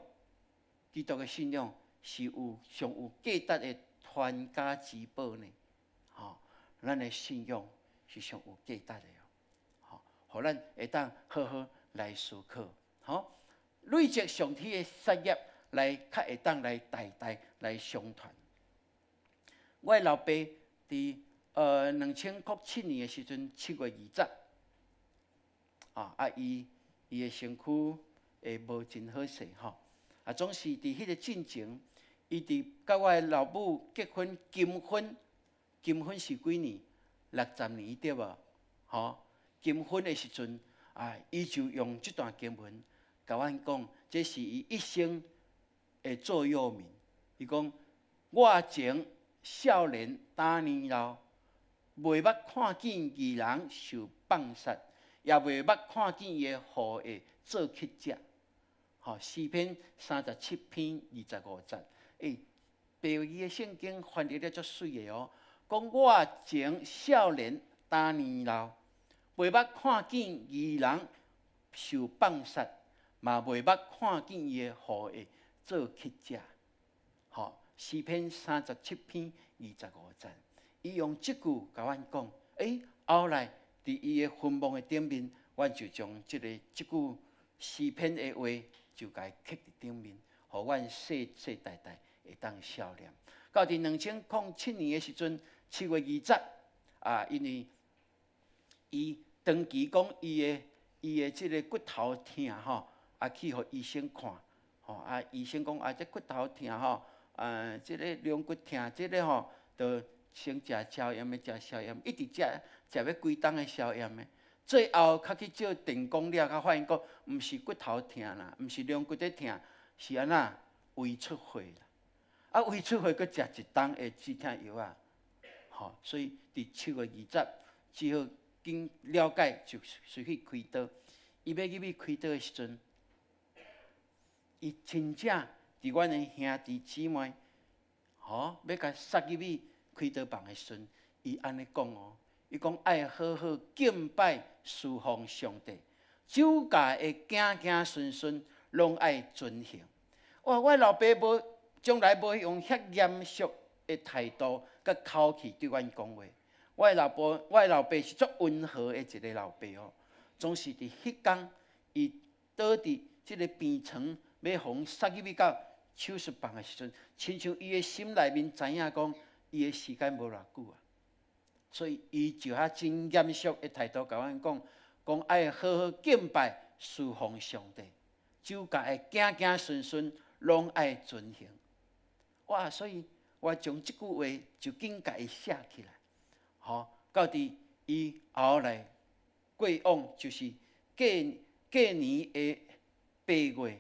基督的信仰是有上有價值的傳家之寶呢。吼，咱的信仰是上有價值的哦。吼，予咱會當好好來思考。吼，累積上天的產業，來較會當來代代來相傳。我的老爸佇2007年的時陣，7月20，啊，伊的身軀會無真好勢吼，啊，總是佇彼個進前，伊佇佮我的老母結婚金婚，金婚是幾年？60年對無？吼，金婚的時陣啊，伊就用這段經文共阮講，這是伊一生的座右銘。伊講：我前少年膽年老，袂捌看見義人受放殺，也袂捌看見伊的後裔做乞食。吼，詩篇37篇25節。欸，白語的聖經翻譯得足媠的哦。講我前少年膽年老，袂捌看見義人受放殺，嘛袂捌看見伊的後裔做乞食。吼，詩篇37篇25節，伊用這句共阮講，欸，後來佇伊的墳墓的頂面，阮就將這句詩篇的話就共伊刻佇頂面，予阮世世代代會當曉念。到佇2007年的時陣，7月20，啊，因為伊長期講伊的這个骨頭疼吼，啊去予醫生看，吼啊醫生講啊這骨頭疼吼，啊這个龍骨疼，這个吼，就先食消炎的，食消炎，一直食食欲幾冬的消炎的。最後較去照電光了，才發現講，毋是骨頭疼啦，毋是龍骨佇疼，是按怎胃出血啦。啊，胃出血閣食一冬的止疼藥仔，吼，所以佇7月20，只好緊了解就隨去開刀。伊欲入去開刀的時陣，伊真正佇阮的兄弟姊妹，吼，欲共捒入去開刀房的時陣，伊按呢講哦，伊講愛好好敬拜侍奉上帝，酒駕的子子孫孫攏愛遵行。哇！我老爸無從來無用遐嚴肅的態度佮口氣對阮講話。我的老爸是足溫和的一个老爸哦，總是佇彼工，伊倒佇這个病床欲予捒入去到手術房的時陣，親像伊的心內面知影講，伊的時間無偌久啊，所以伊就遐真嚴肅的態度共阮講，講愛好好敬拜侍奉上帝，酒駕的子子孫孫攏愛遵行。哇！所以我將這句話就緊共伊寫起來，吼，到佇伊後來過往，就是過過年的8月，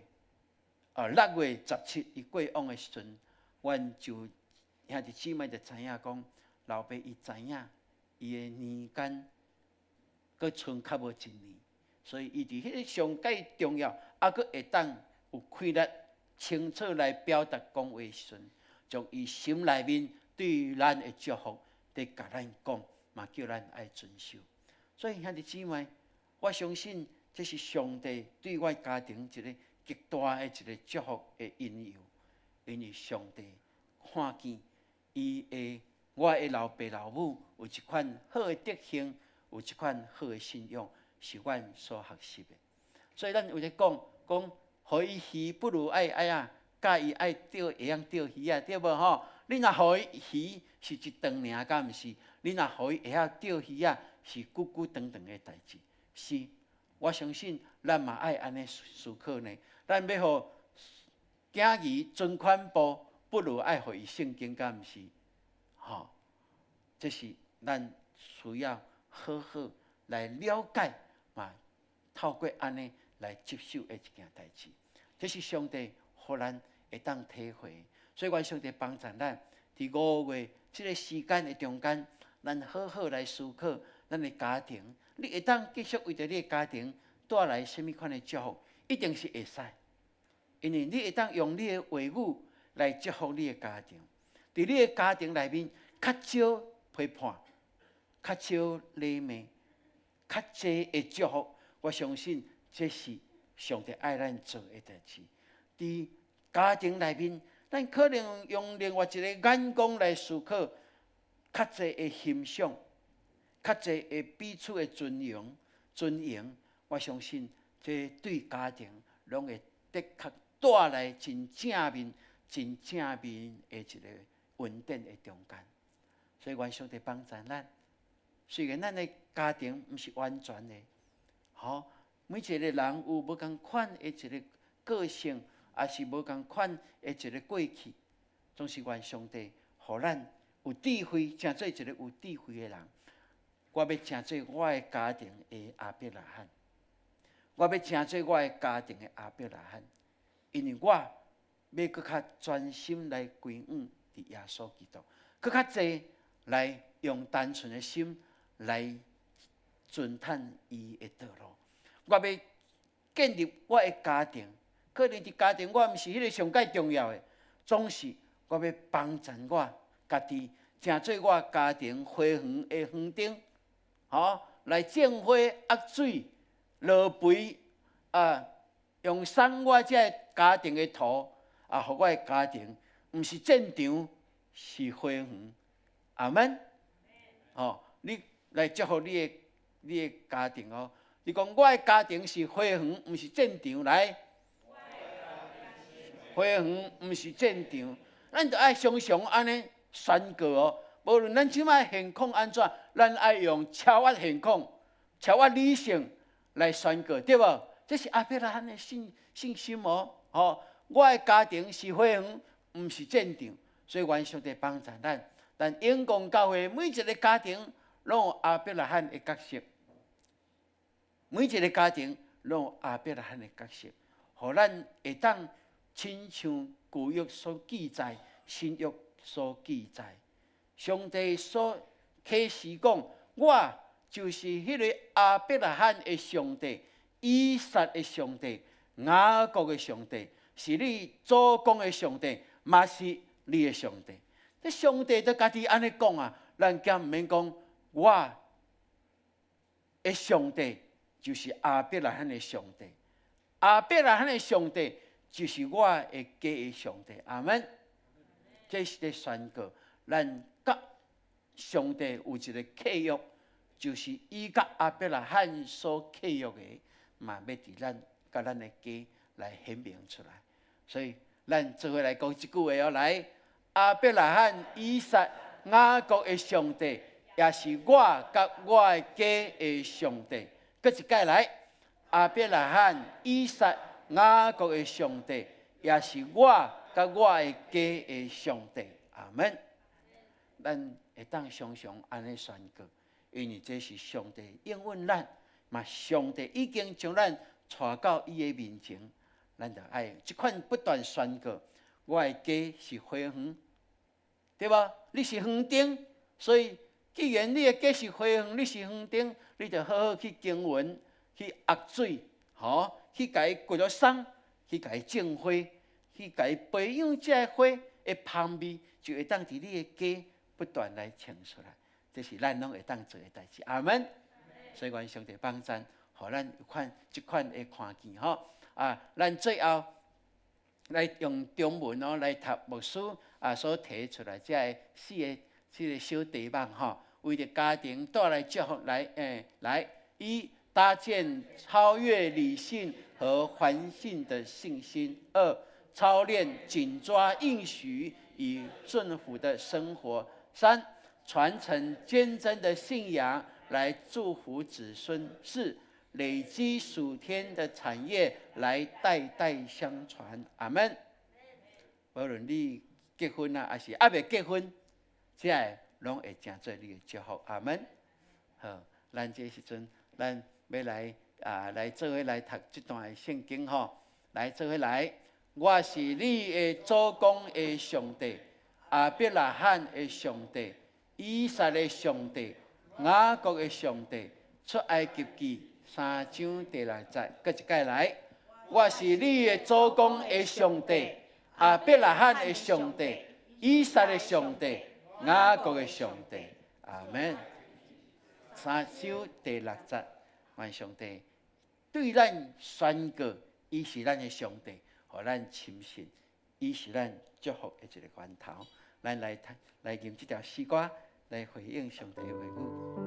啊6月17，伊過往的時陣，阮就兄弟姊妹就知影講，老爸伊知影伊的年間閣剩較無一年，所以伊佇彼个上蓋重要，猶閣會當有氣力清楚來表達講話時陣，將伊心內面對咱的祝福，佇共咱講，嘛叫咱愛遵守。所以兄弟姊妹，我相信這是上帝對我家庭一个極大的一个祝福的因由，因為上帝看見伊的我的老爸老母有這款好的德行，有這款好的信仰，是阮所學習的。所以咱有咧講講，予伊魚不如愛愛啊，教伊愛釣會曉釣魚仔，對無吼？你若予伊魚是一頓爾，敢毋是？你若予伊會曉釣魚仔，是久久長長的代誌。是，我相信咱嘛愛按呢思考呢。咱欲予囝兒存款簿，不如愛予伊聖經，敢毋是？吼，這是咱需要好好來了解，嘛透過按呢來接受的一件代誌。這是上帝予咱會當體會，所以願上帝幫助咱，佇5月這个時間的中間，咱好好來思考咱的家庭。你會當繼續為著你的家庭帶來啥物款的祝福？一定是會使，因為你會當用你的話語來祝福你的家庭。佇你的家庭內面，較少批判，較少禮罵，較濟的祝福。我相信這是上帝愛咱做的代誌。佇家庭內面，咱可能用另外一个眼光來思考，較濟的欣賞，較濟的彼此的尊榮、尊榮。我相信這對家庭攏會的確帶帶來真正面、真正面的一個恩典的中間。所以願上帝幫助咱。雖然咱的家庭毋是完全的，吼，每一個人有無仝款的一個個性，抑是無仝款的一個過去，總是願上帝予咱有智慧，成做一個有智慧的人。我欲成做我的家庭的亞伯拉罕，我欲成做我的家庭的亞伯拉罕，因為我欲閣較專心來歸向佇耶穌基督，閣較濟來用單純的心來鑽探伊的道路。我欲建立我的家庭，可能佇家庭我毋是彼个上蓋重要的，總是我欲幫助我家己，成做我家庭花園的園丁，吼，來種花、壓水、落肥啊，用鬆我這个家庭的土啊，予我的家庭毋是戰場，是花園。阿們，吼，你來祝福你的家庭哦。你講我的家庭是花園，毋是戰場。來，花園毋是戰場，咱著愛常常按呢宣告哦。無論咱這擺現況按怎，咱愛用超越現況、超越理性來宣告，對無？這是亞伯拉罕的信心哦。吼，我的家庭是花園，毋是戰場，所以願上帝幫助咱。咱永光教會每一个家庭攏有亞伯拉罕的角色，每一个家庭攏有亞伯拉罕的角色，予咱會當親像舊約所記載、新約所記載，上帝所啟示講，我就是彼个亞伯拉罕的上帝、以撒的上帝、雅各的上帝，是你祖公的上帝，嘛是你的上帝。這上帝都家己按呢講啊，咱敢毋免講，我的上帝就是亞伯拉罕的上帝，亞伯拉罕的上帝就是我的家的上帝。阿們，這是咧宣告，咱佮上帝有一个契約，就是伊佮亞伯拉罕所契約的，嘛欲佇咱佮咱的家來顯明出來。所以，咱做伙來講這句話哦，來。亞伯拉罕、以撒、雅各的上帝，也是我佮我的家的上帝。閣一擺來，亞伯拉罕、以撒、雅各的上帝，也是我佮我的家的上帝。阿們。咱會當常常按呢宣告，因為這是上帝應允咱，嘛上帝已經將咱帶到伊的面前，咱就愛這款不斷宣告。我的家是花園，對無？你是園丁，所以既然你的家是花園，你是園丁，你就好好去耕耘，去壓水，吼，去共伊掘落鬆，去共伊種花，去共伊培養這个花的芳味，就會當佇你的家不斷來呈出來。這是咱攏會當做的代誌。阿們。所以願上帝幫贊，予咱有款這款的看見吼。啊，咱最後來用中文哦來讀牧師啊所提出來這个四个這个小題目吼，為著家庭帶來祝福來，來一搭建超越理性和環境的信心；二操練緊抓應許與順服的生活；三傳承堅貞的信仰來祝福子孫；四累積屬天的產業來代代相傳。阿們。無論你結婚啊，抑是猶未結婚，這个攏會成做你的祝福。阿們。好，咱這時陣，咱欲來啊，來做伙來讀這段的聖經吼，來做伙來。我是你的祖公的上帝，亞伯拉罕的上帝，以撒的上帝，雅各的上帝。出埃及記三章第六節，閣一擺來。我是你的祖公的上帝，亞伯拉罕的上帝，以撒的上帝，雅各的上帝。阿們。三章第六節，願上帝對咱宣告，伊是咱的上帝，予咱深信，伊是咱祝福的一个源頭。咱來讀，來吟這條詩歌，來回應上帝的話語。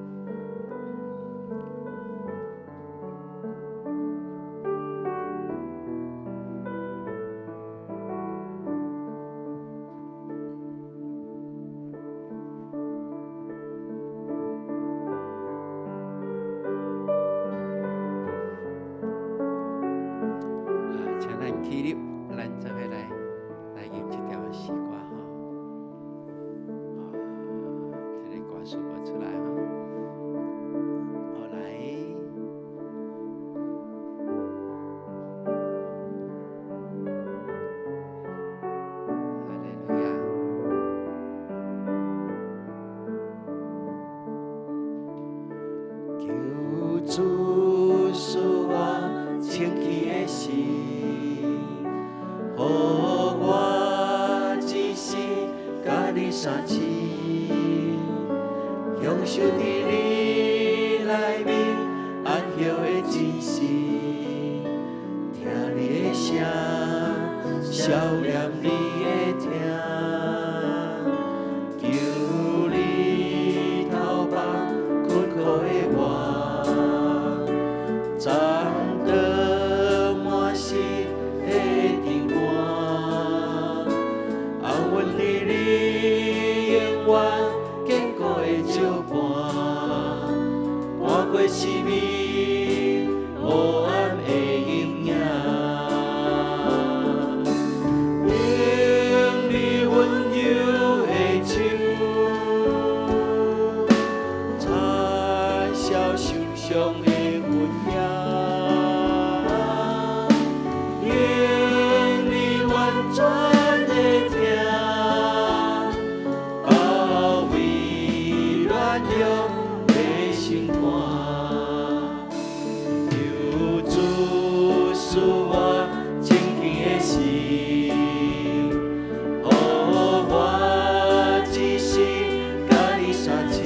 出來哈。好來，哈利路亞。求主賜我清氣的心，予我一生佮你相親，享受佇你內面安歇的真實，聽你的聲，消念你的疼。求你頭放困苦的我，斬斷滿心的重擔，安穩佇你永遠堅固的石盤，搬過四面黑暗的陰影。用你溫柔的手，擦消受傷的痕跡，用你完全的疼，包圍軟弱的心肝。求主賜我清氣的心，予我一生佮你相親，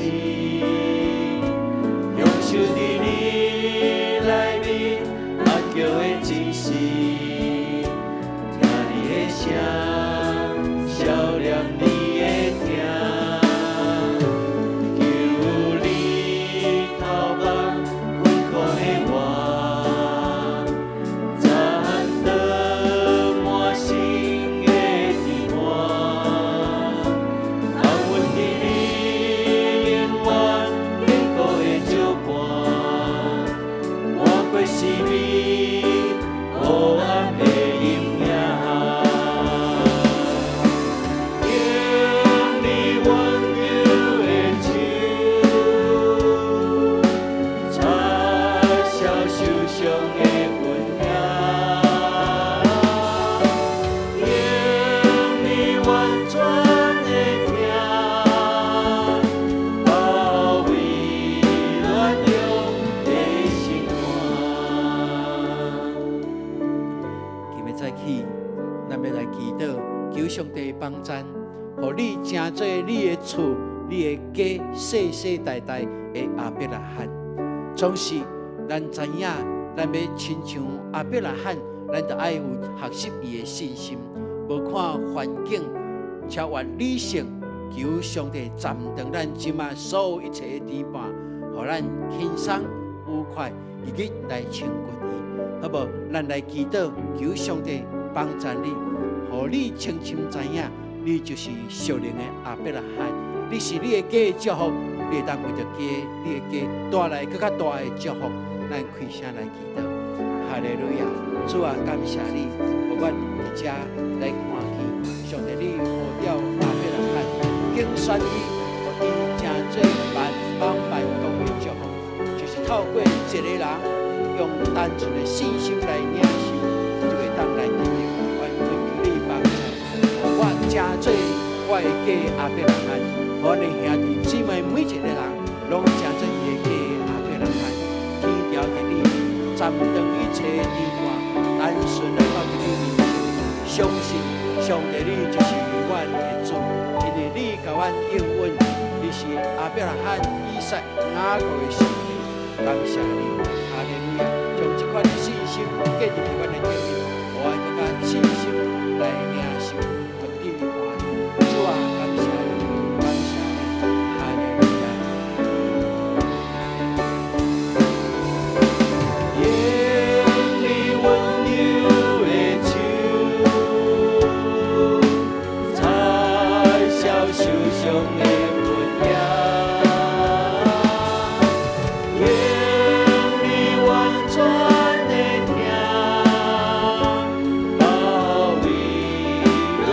享受佇你內面安歇的真實，聽你的聲，消念你的疼。求你頭放困苦的我，斬斷滿心的重擔，安穩佇你永遠堅固的石盤，搬過四面黑暗的陰影。用你溫柔的手，擦消受傷的痕跡，用你完全的疼，包圍軟弱的心肝。今日早起，咱欲來祈禱，求上帝幫贊，予你成做你的厝、你的家，世世代代的亞伯拉罕。總是咱知影，咱欲親像亞伯拉罕，咱就愛有學習伊的信心，無看環境，超越理性，求上帝暫斷咱這馬所有一切的牽絆，予咱輕鬆愉快，日日來親近伊，好無？咱來祈禱，求上帝幫助你，予你清清知影，你就是屬靈的亞伯拉罕，你是你的家的祝福，你會當為著家，你的家帶來閣較大的祝福。咱開聲來祈禱，哈利路亞！主啊，感謝你，予阮佇遮來看見上帝，你呼召亞伯拉罕，揀選伊，予伊成做萬邦萬國的祝福，就是透過一個人用單純的信心來領受，就會當來得著。願懇求你幫助，予我成做我的家亞伯拉罕，予阮的兄弟姊妹每一個人，攏成做伊的家亞伯拉罕，天條佇你斬斷一切的牽絆，單純來到佇你面前，相信上帝你就是阮的主，因為你共阮應允，你是亞伯拉罕、以撒、雅各的上帝，感謝你，哈利路亞！將這款的信心建立佇阮的頂面，予阮閣較信心來領受，予你歡喜。主啊，感謝你，感謝你，哈利路亞！用你溫柔的手，擦消受傷的痕跡，用你完全的疼，包圍軟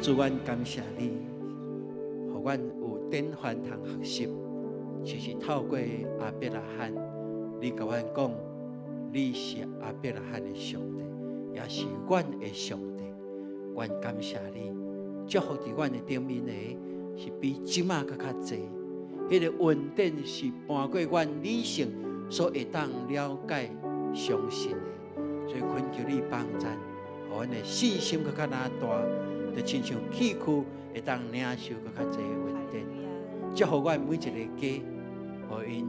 主，阮感謝你，予阮有典範通學習，就是透過亞伯拉罕，你共阮講，你是亞伯拉罕的上帝，也是阮的上帝。阮感謝你，祝福佇阮的頂面的，是比這馬閣較濟。彼個恩典是搬過阮理性所會當了解、相信的，所以懇求你幫贊，予阮的信心閣較若大，就親像氣區會當領受閣較濟的恩典。祝福阮每一個家，予𪜶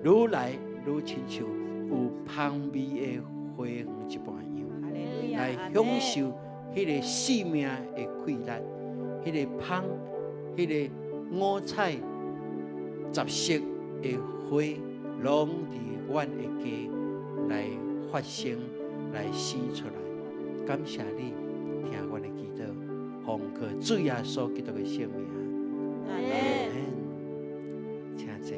愈來愈親像有芳味的花園一般樣，來享受彼個生命的快樂，彼個芳，彼個五彩雜色的花，攏佇阮的家來發生，來生出來。感謝你，聽阮的祈禱，奉靠主耶穌基督的聖名。阿門。請坐。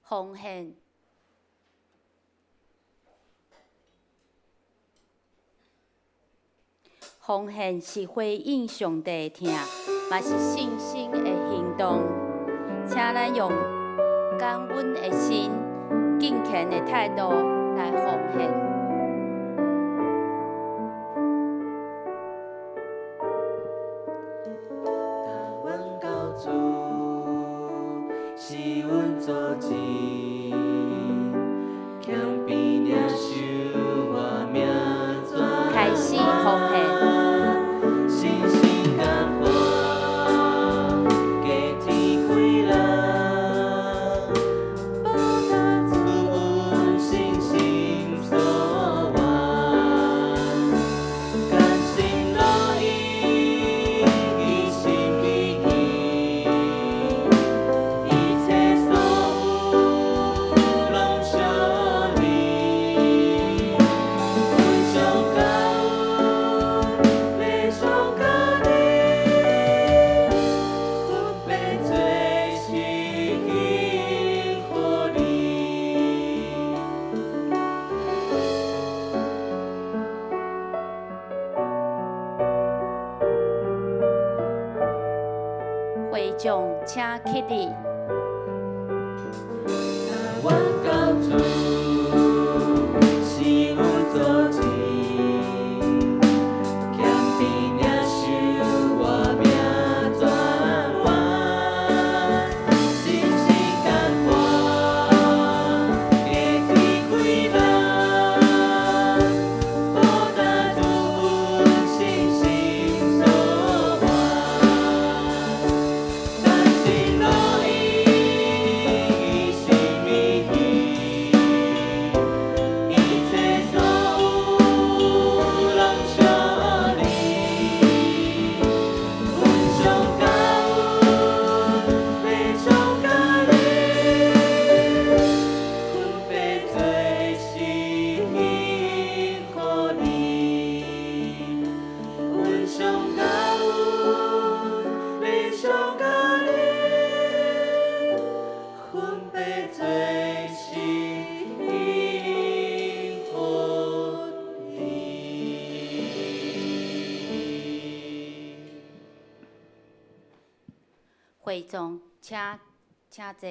奉獻。奉獻是回應上帝的疼，嘛是信心的行動。請咱用感恩的心、敬虔的態度來奉獻。阮救主是阮祖先，謙卑領受我命轉開始奉獻。信心甘歡，家天開朗，報答主阮信心所願，甘心樂意，一心一意，一切所有攏屬你，阮上感恩，欲上加你，分別做聖獻予你。會眾請起立。阮救主是阮祖先，謙卑領受我命轉彎，信心甘歡，家天開朗，報答主阮信心所願，甘心樂意，一心一意，一切所有攏屬你，阮上感恩，欲上加你，分別做聖獻予你，阮上感恩，欲上加你，分別做聖獻予你。會眾請請坐。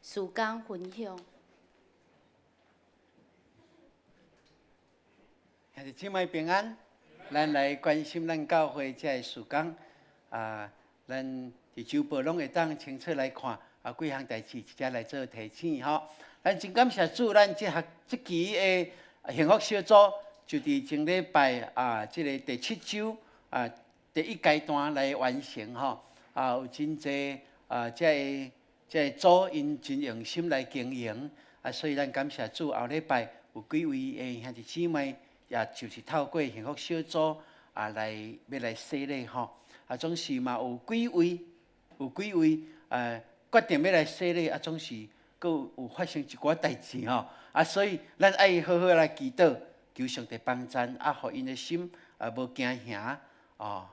事工分享。兄弟姊妹平安，咱來關心咱教會這个事工啊，咱佇週報攏會當清楚來看啊，幾項代誌，直接來做提醒吼。咱真感謝主，咱這學這期的幸福小組就佇前禮拜啊，這个第七週啊，第一階段來完成吼。啊，有真濟啊，這个這个組𪜶真用心來經營啊，所以咱感謝主，後禮拜有幾位的兄弟姊妹，也就是透過幸福小組啊來欲來洗禮吼。啊，總是嘛有幾位，有幾位決定欲來洗禮，啊，總是閣有發生一寡代誌吼。啊，所以咱愛好好來祈禱，求上帝幫贊，啊，予𪜶的心啊無驚嚇哦，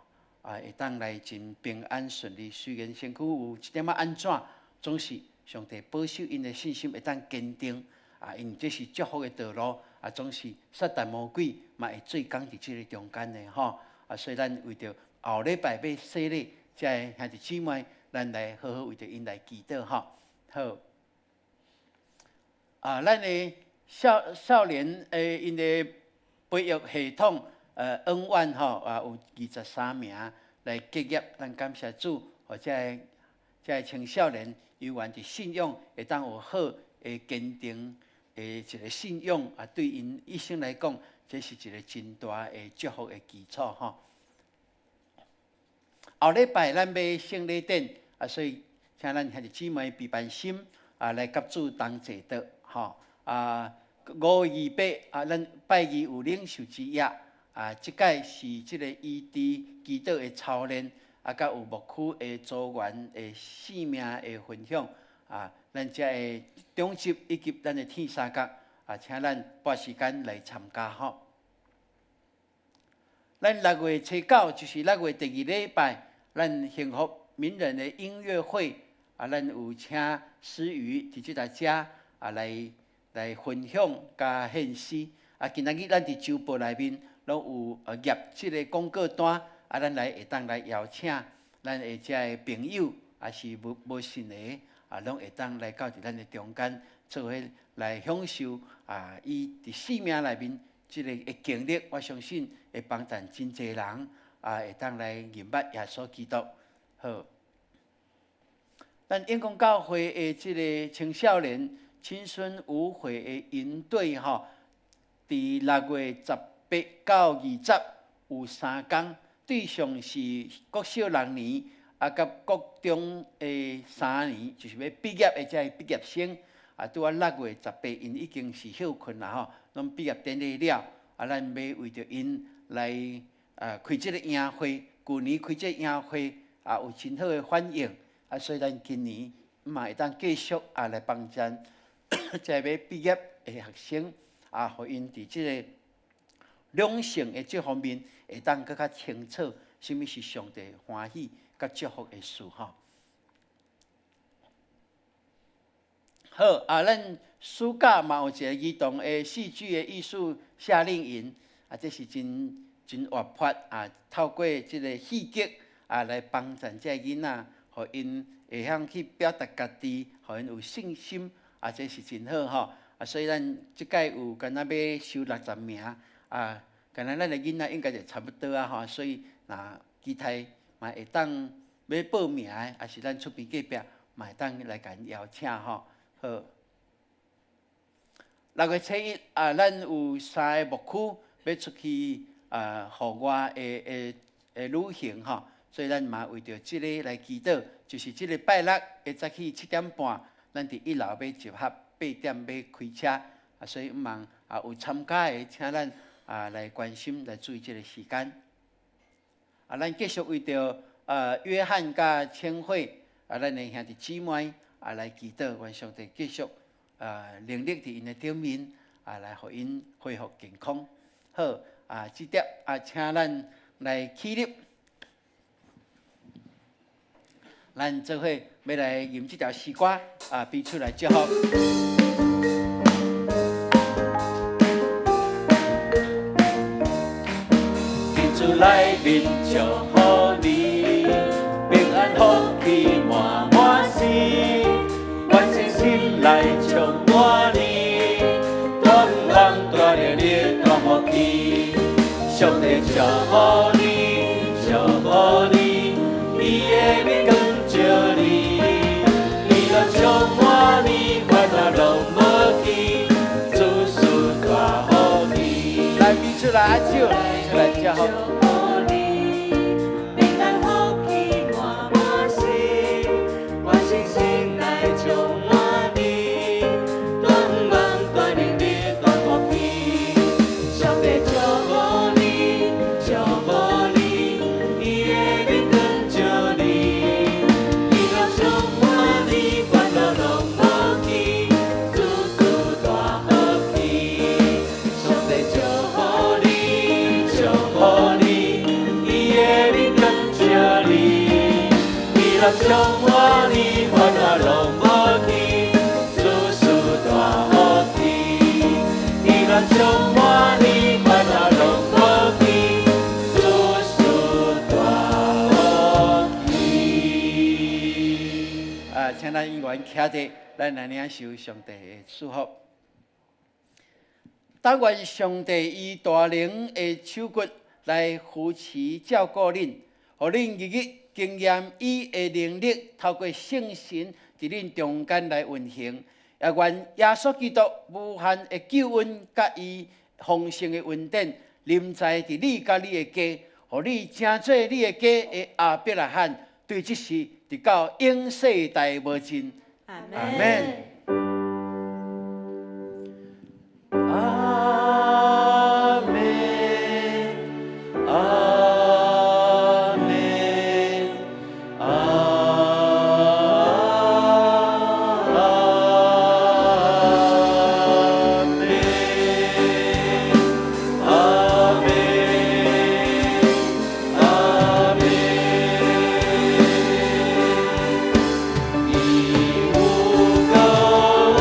啊，會當來真平安順利。雖然身軀有一點仔按怎，總是上帝保守𪜶的信心會當堅定啊，因為這是祝福的道路啊，總是撒旦魔鬼嘛會做工佇這个中間的吼啊，所以咱為著後禮拜欲洗禮遮个兄弟姊妹，咱來好好為著𪜶來祈禱吼。好，啊，咱的少年的𪜶的培育系統，恩怨吼啊，有23名來結業，咱感謝主，予遮个青少年猶原佇信仰會當有好的堅定的一个信仰啊，對𪜶一生來講，這是一个真大的祝福的基礎吼。後禮拜咱欲聖禮典啊，所以請咱兄弟姊妹備辦心啊，來佮主同齊的吼啊。5月28啊，咱拜二有領袖之夜啊，這擺是這个醫治祈禱的操練啊，佮有牧區的組員的生命的分享啊，咱遮的長執以及咱的天三角啊，請咱撥時間來參加吼。咱6月初9就是6月第二禮拜，咱幸福名人的音樂會啊，咱有請思瑜佇這台遮啊來分享佮獻詩啊。今仔日咱佇周報內面攏有頁這个廣告單啊，咱來會當來邀請咱的遮个朋友，抑是無信的啊，攏會當來到佇咱的中間，做伙來享受啊，伊佇生命內面這个的經歷，我相信會幫助真濟人啊，會當來認捌耶穌基督。好，咱永光教會的這个青少年青春無悔的營隊吼，佇6月18到20有3工，對象是國小六年啊，佮國中的3年，就是欲畢業的遮个畢業生啊，拄仔6月18，𪜶已經是歇睏啦吼，攏畢業典禮了，啊，咱欲為著𪜶來啊開這个營會，舊年開這个營會啊，有真好的反應，啊，所以咱今年嘛會當繼續啊來幫贊遮欲畢業的學生啊，予𪜶佇這个兩性的這方面會當閣較清楚，啥物是上帝歡喜佮祝福的事吼。好啊，咱暑假嘛有一个兒童的戲劇的藝術夏令營啊，這是真真活潑啊，透過這个戲劇啊來幫助這个囡仔，予𪜶會曉去表達家己，予𪜶有信心啊，這是真好吼。啊，所以咱這擺有敢若欲收60名啊，敢若咱的囡仔應該就差不多啊吼，所以若其他嘛會當欲報名的，抑是咱出邊隔壁嘛會當來共𪜶邀請吼。好，6月初1啊，咱有三个牧區欲出去啊戶外的旅行吼，所以咱嘛為著這个來祈禱，就是這个拜六的早起7點半，咱佇一樓欲集合，8點欲開車啊，所以毋茫啊有參加的，請咱啊來關心來注意這个時間。啊，咱繼續為著約翰佮千惠啊，咱的兄弟姊妹啊來祈禱，願上帝繼續啊能力佇𪜶的頂面啊，來予𪜶恢復健康。好啊，這碟啊，請咱來起立，咱做伙欲來吟這條詩歌啊，彼此來祝福。佇主內面祝福你，平安福氣滿滿時，願信心來充滿你，大盼望大能力大福氣，上帝祝福你，祝福你，伊的面光照你，喜樂充滿你，煩惱攏無去，諸事大福氣。來，彼此來握手，彼此來祝福。平安福氣滿滿時，願信心來充滿你，大盼望大能力大福氣，上帝祝福你，祝福你，伊的面光照你，喜樂充滿你，煩惱攏無去，諸事大福氣，上帝祝福你，祝福你。滿你，煩惱攏無去，事事大好去。喜樂充滿你，煩惱攏無去，事事大好去。啊，請咱永遠徛佇，咱來領受上帝的祝福。但願上帝以大能的手骨來扶持照顧恁，予恁日日經驗伊的能力，透過聖神佇恁中間來運行。也願耶穌基督無限的救恩，佮伊豐盛的恩典，臨在佇你佮你的家，予你成做你的家的亞伯拉罕，對這時直到永世代無盡。阿阿們。阿們，阿們，阿們，阿們，阿們。伊有夠我，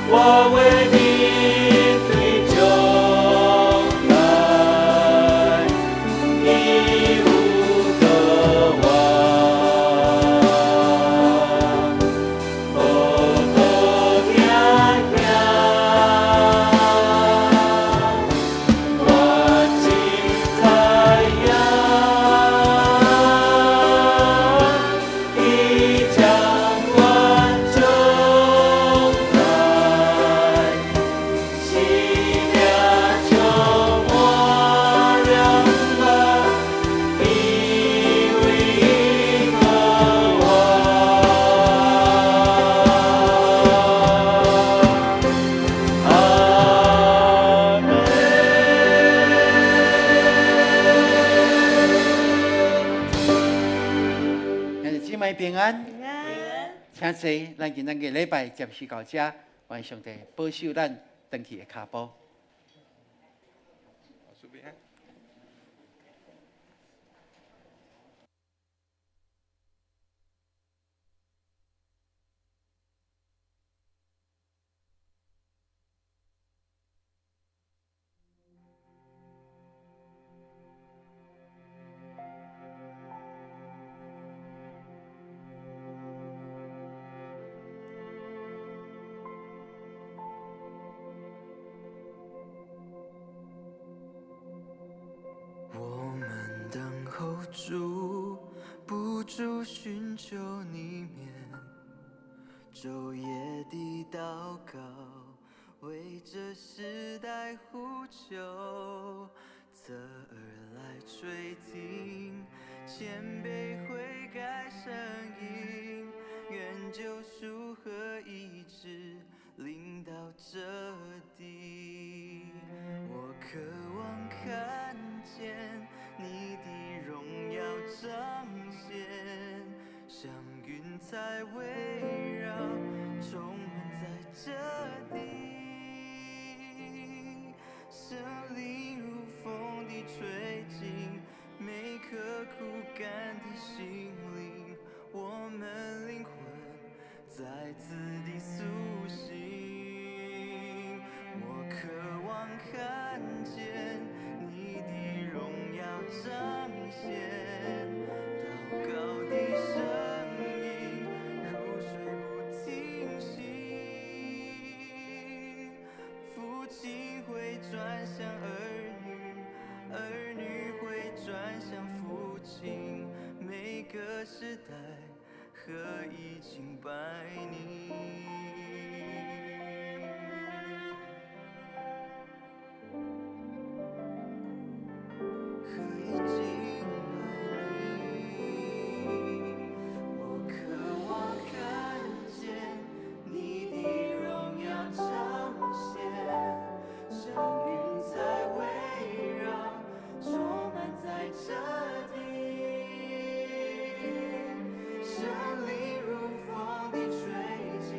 我為你對將來，伊有夠我，無苦驚驚，我真知影，伊掌管將來，生命充滿了愛，因為伊顧我。阿們。兄弟姊妹平安，平安。請坐。咱今仔日禮拜暫時到這，願上帝保守咱轉去的跤步。平安。我們等候主，不住尋求你面，晝夜地禱告，為這世代呼求，側耳來垂聽，謙卑悔改聲音，願救贖和醫治臨到這地。我渴望看見你的榮耀彰顯，像雲彩圍繞，充滿在這地。聖靈如風地吹進每顆枯乾的心靈，我們靈魂再次地甦醒。我渴望看見你的榮耀彰顯，禱告的聲音如水不停息。父親會轉向兒女，兒女會轉向父親，每個時代何以敬拜你？何以敬拜你？我渴望看見你的榮耀彰顯，像雲彩圍繞，充滿在這地。聖靈如風地吹進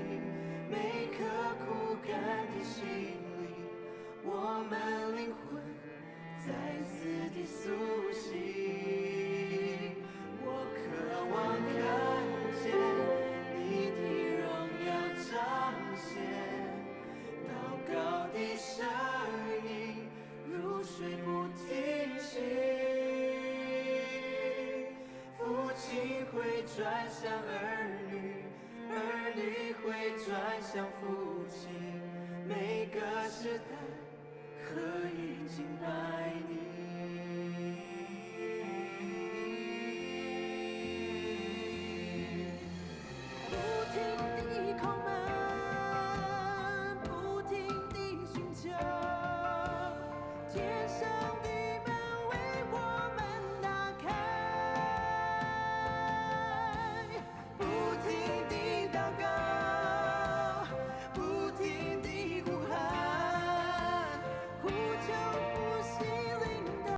轉向兒女，兒女會轉向父親，每個時代可以敬拜你。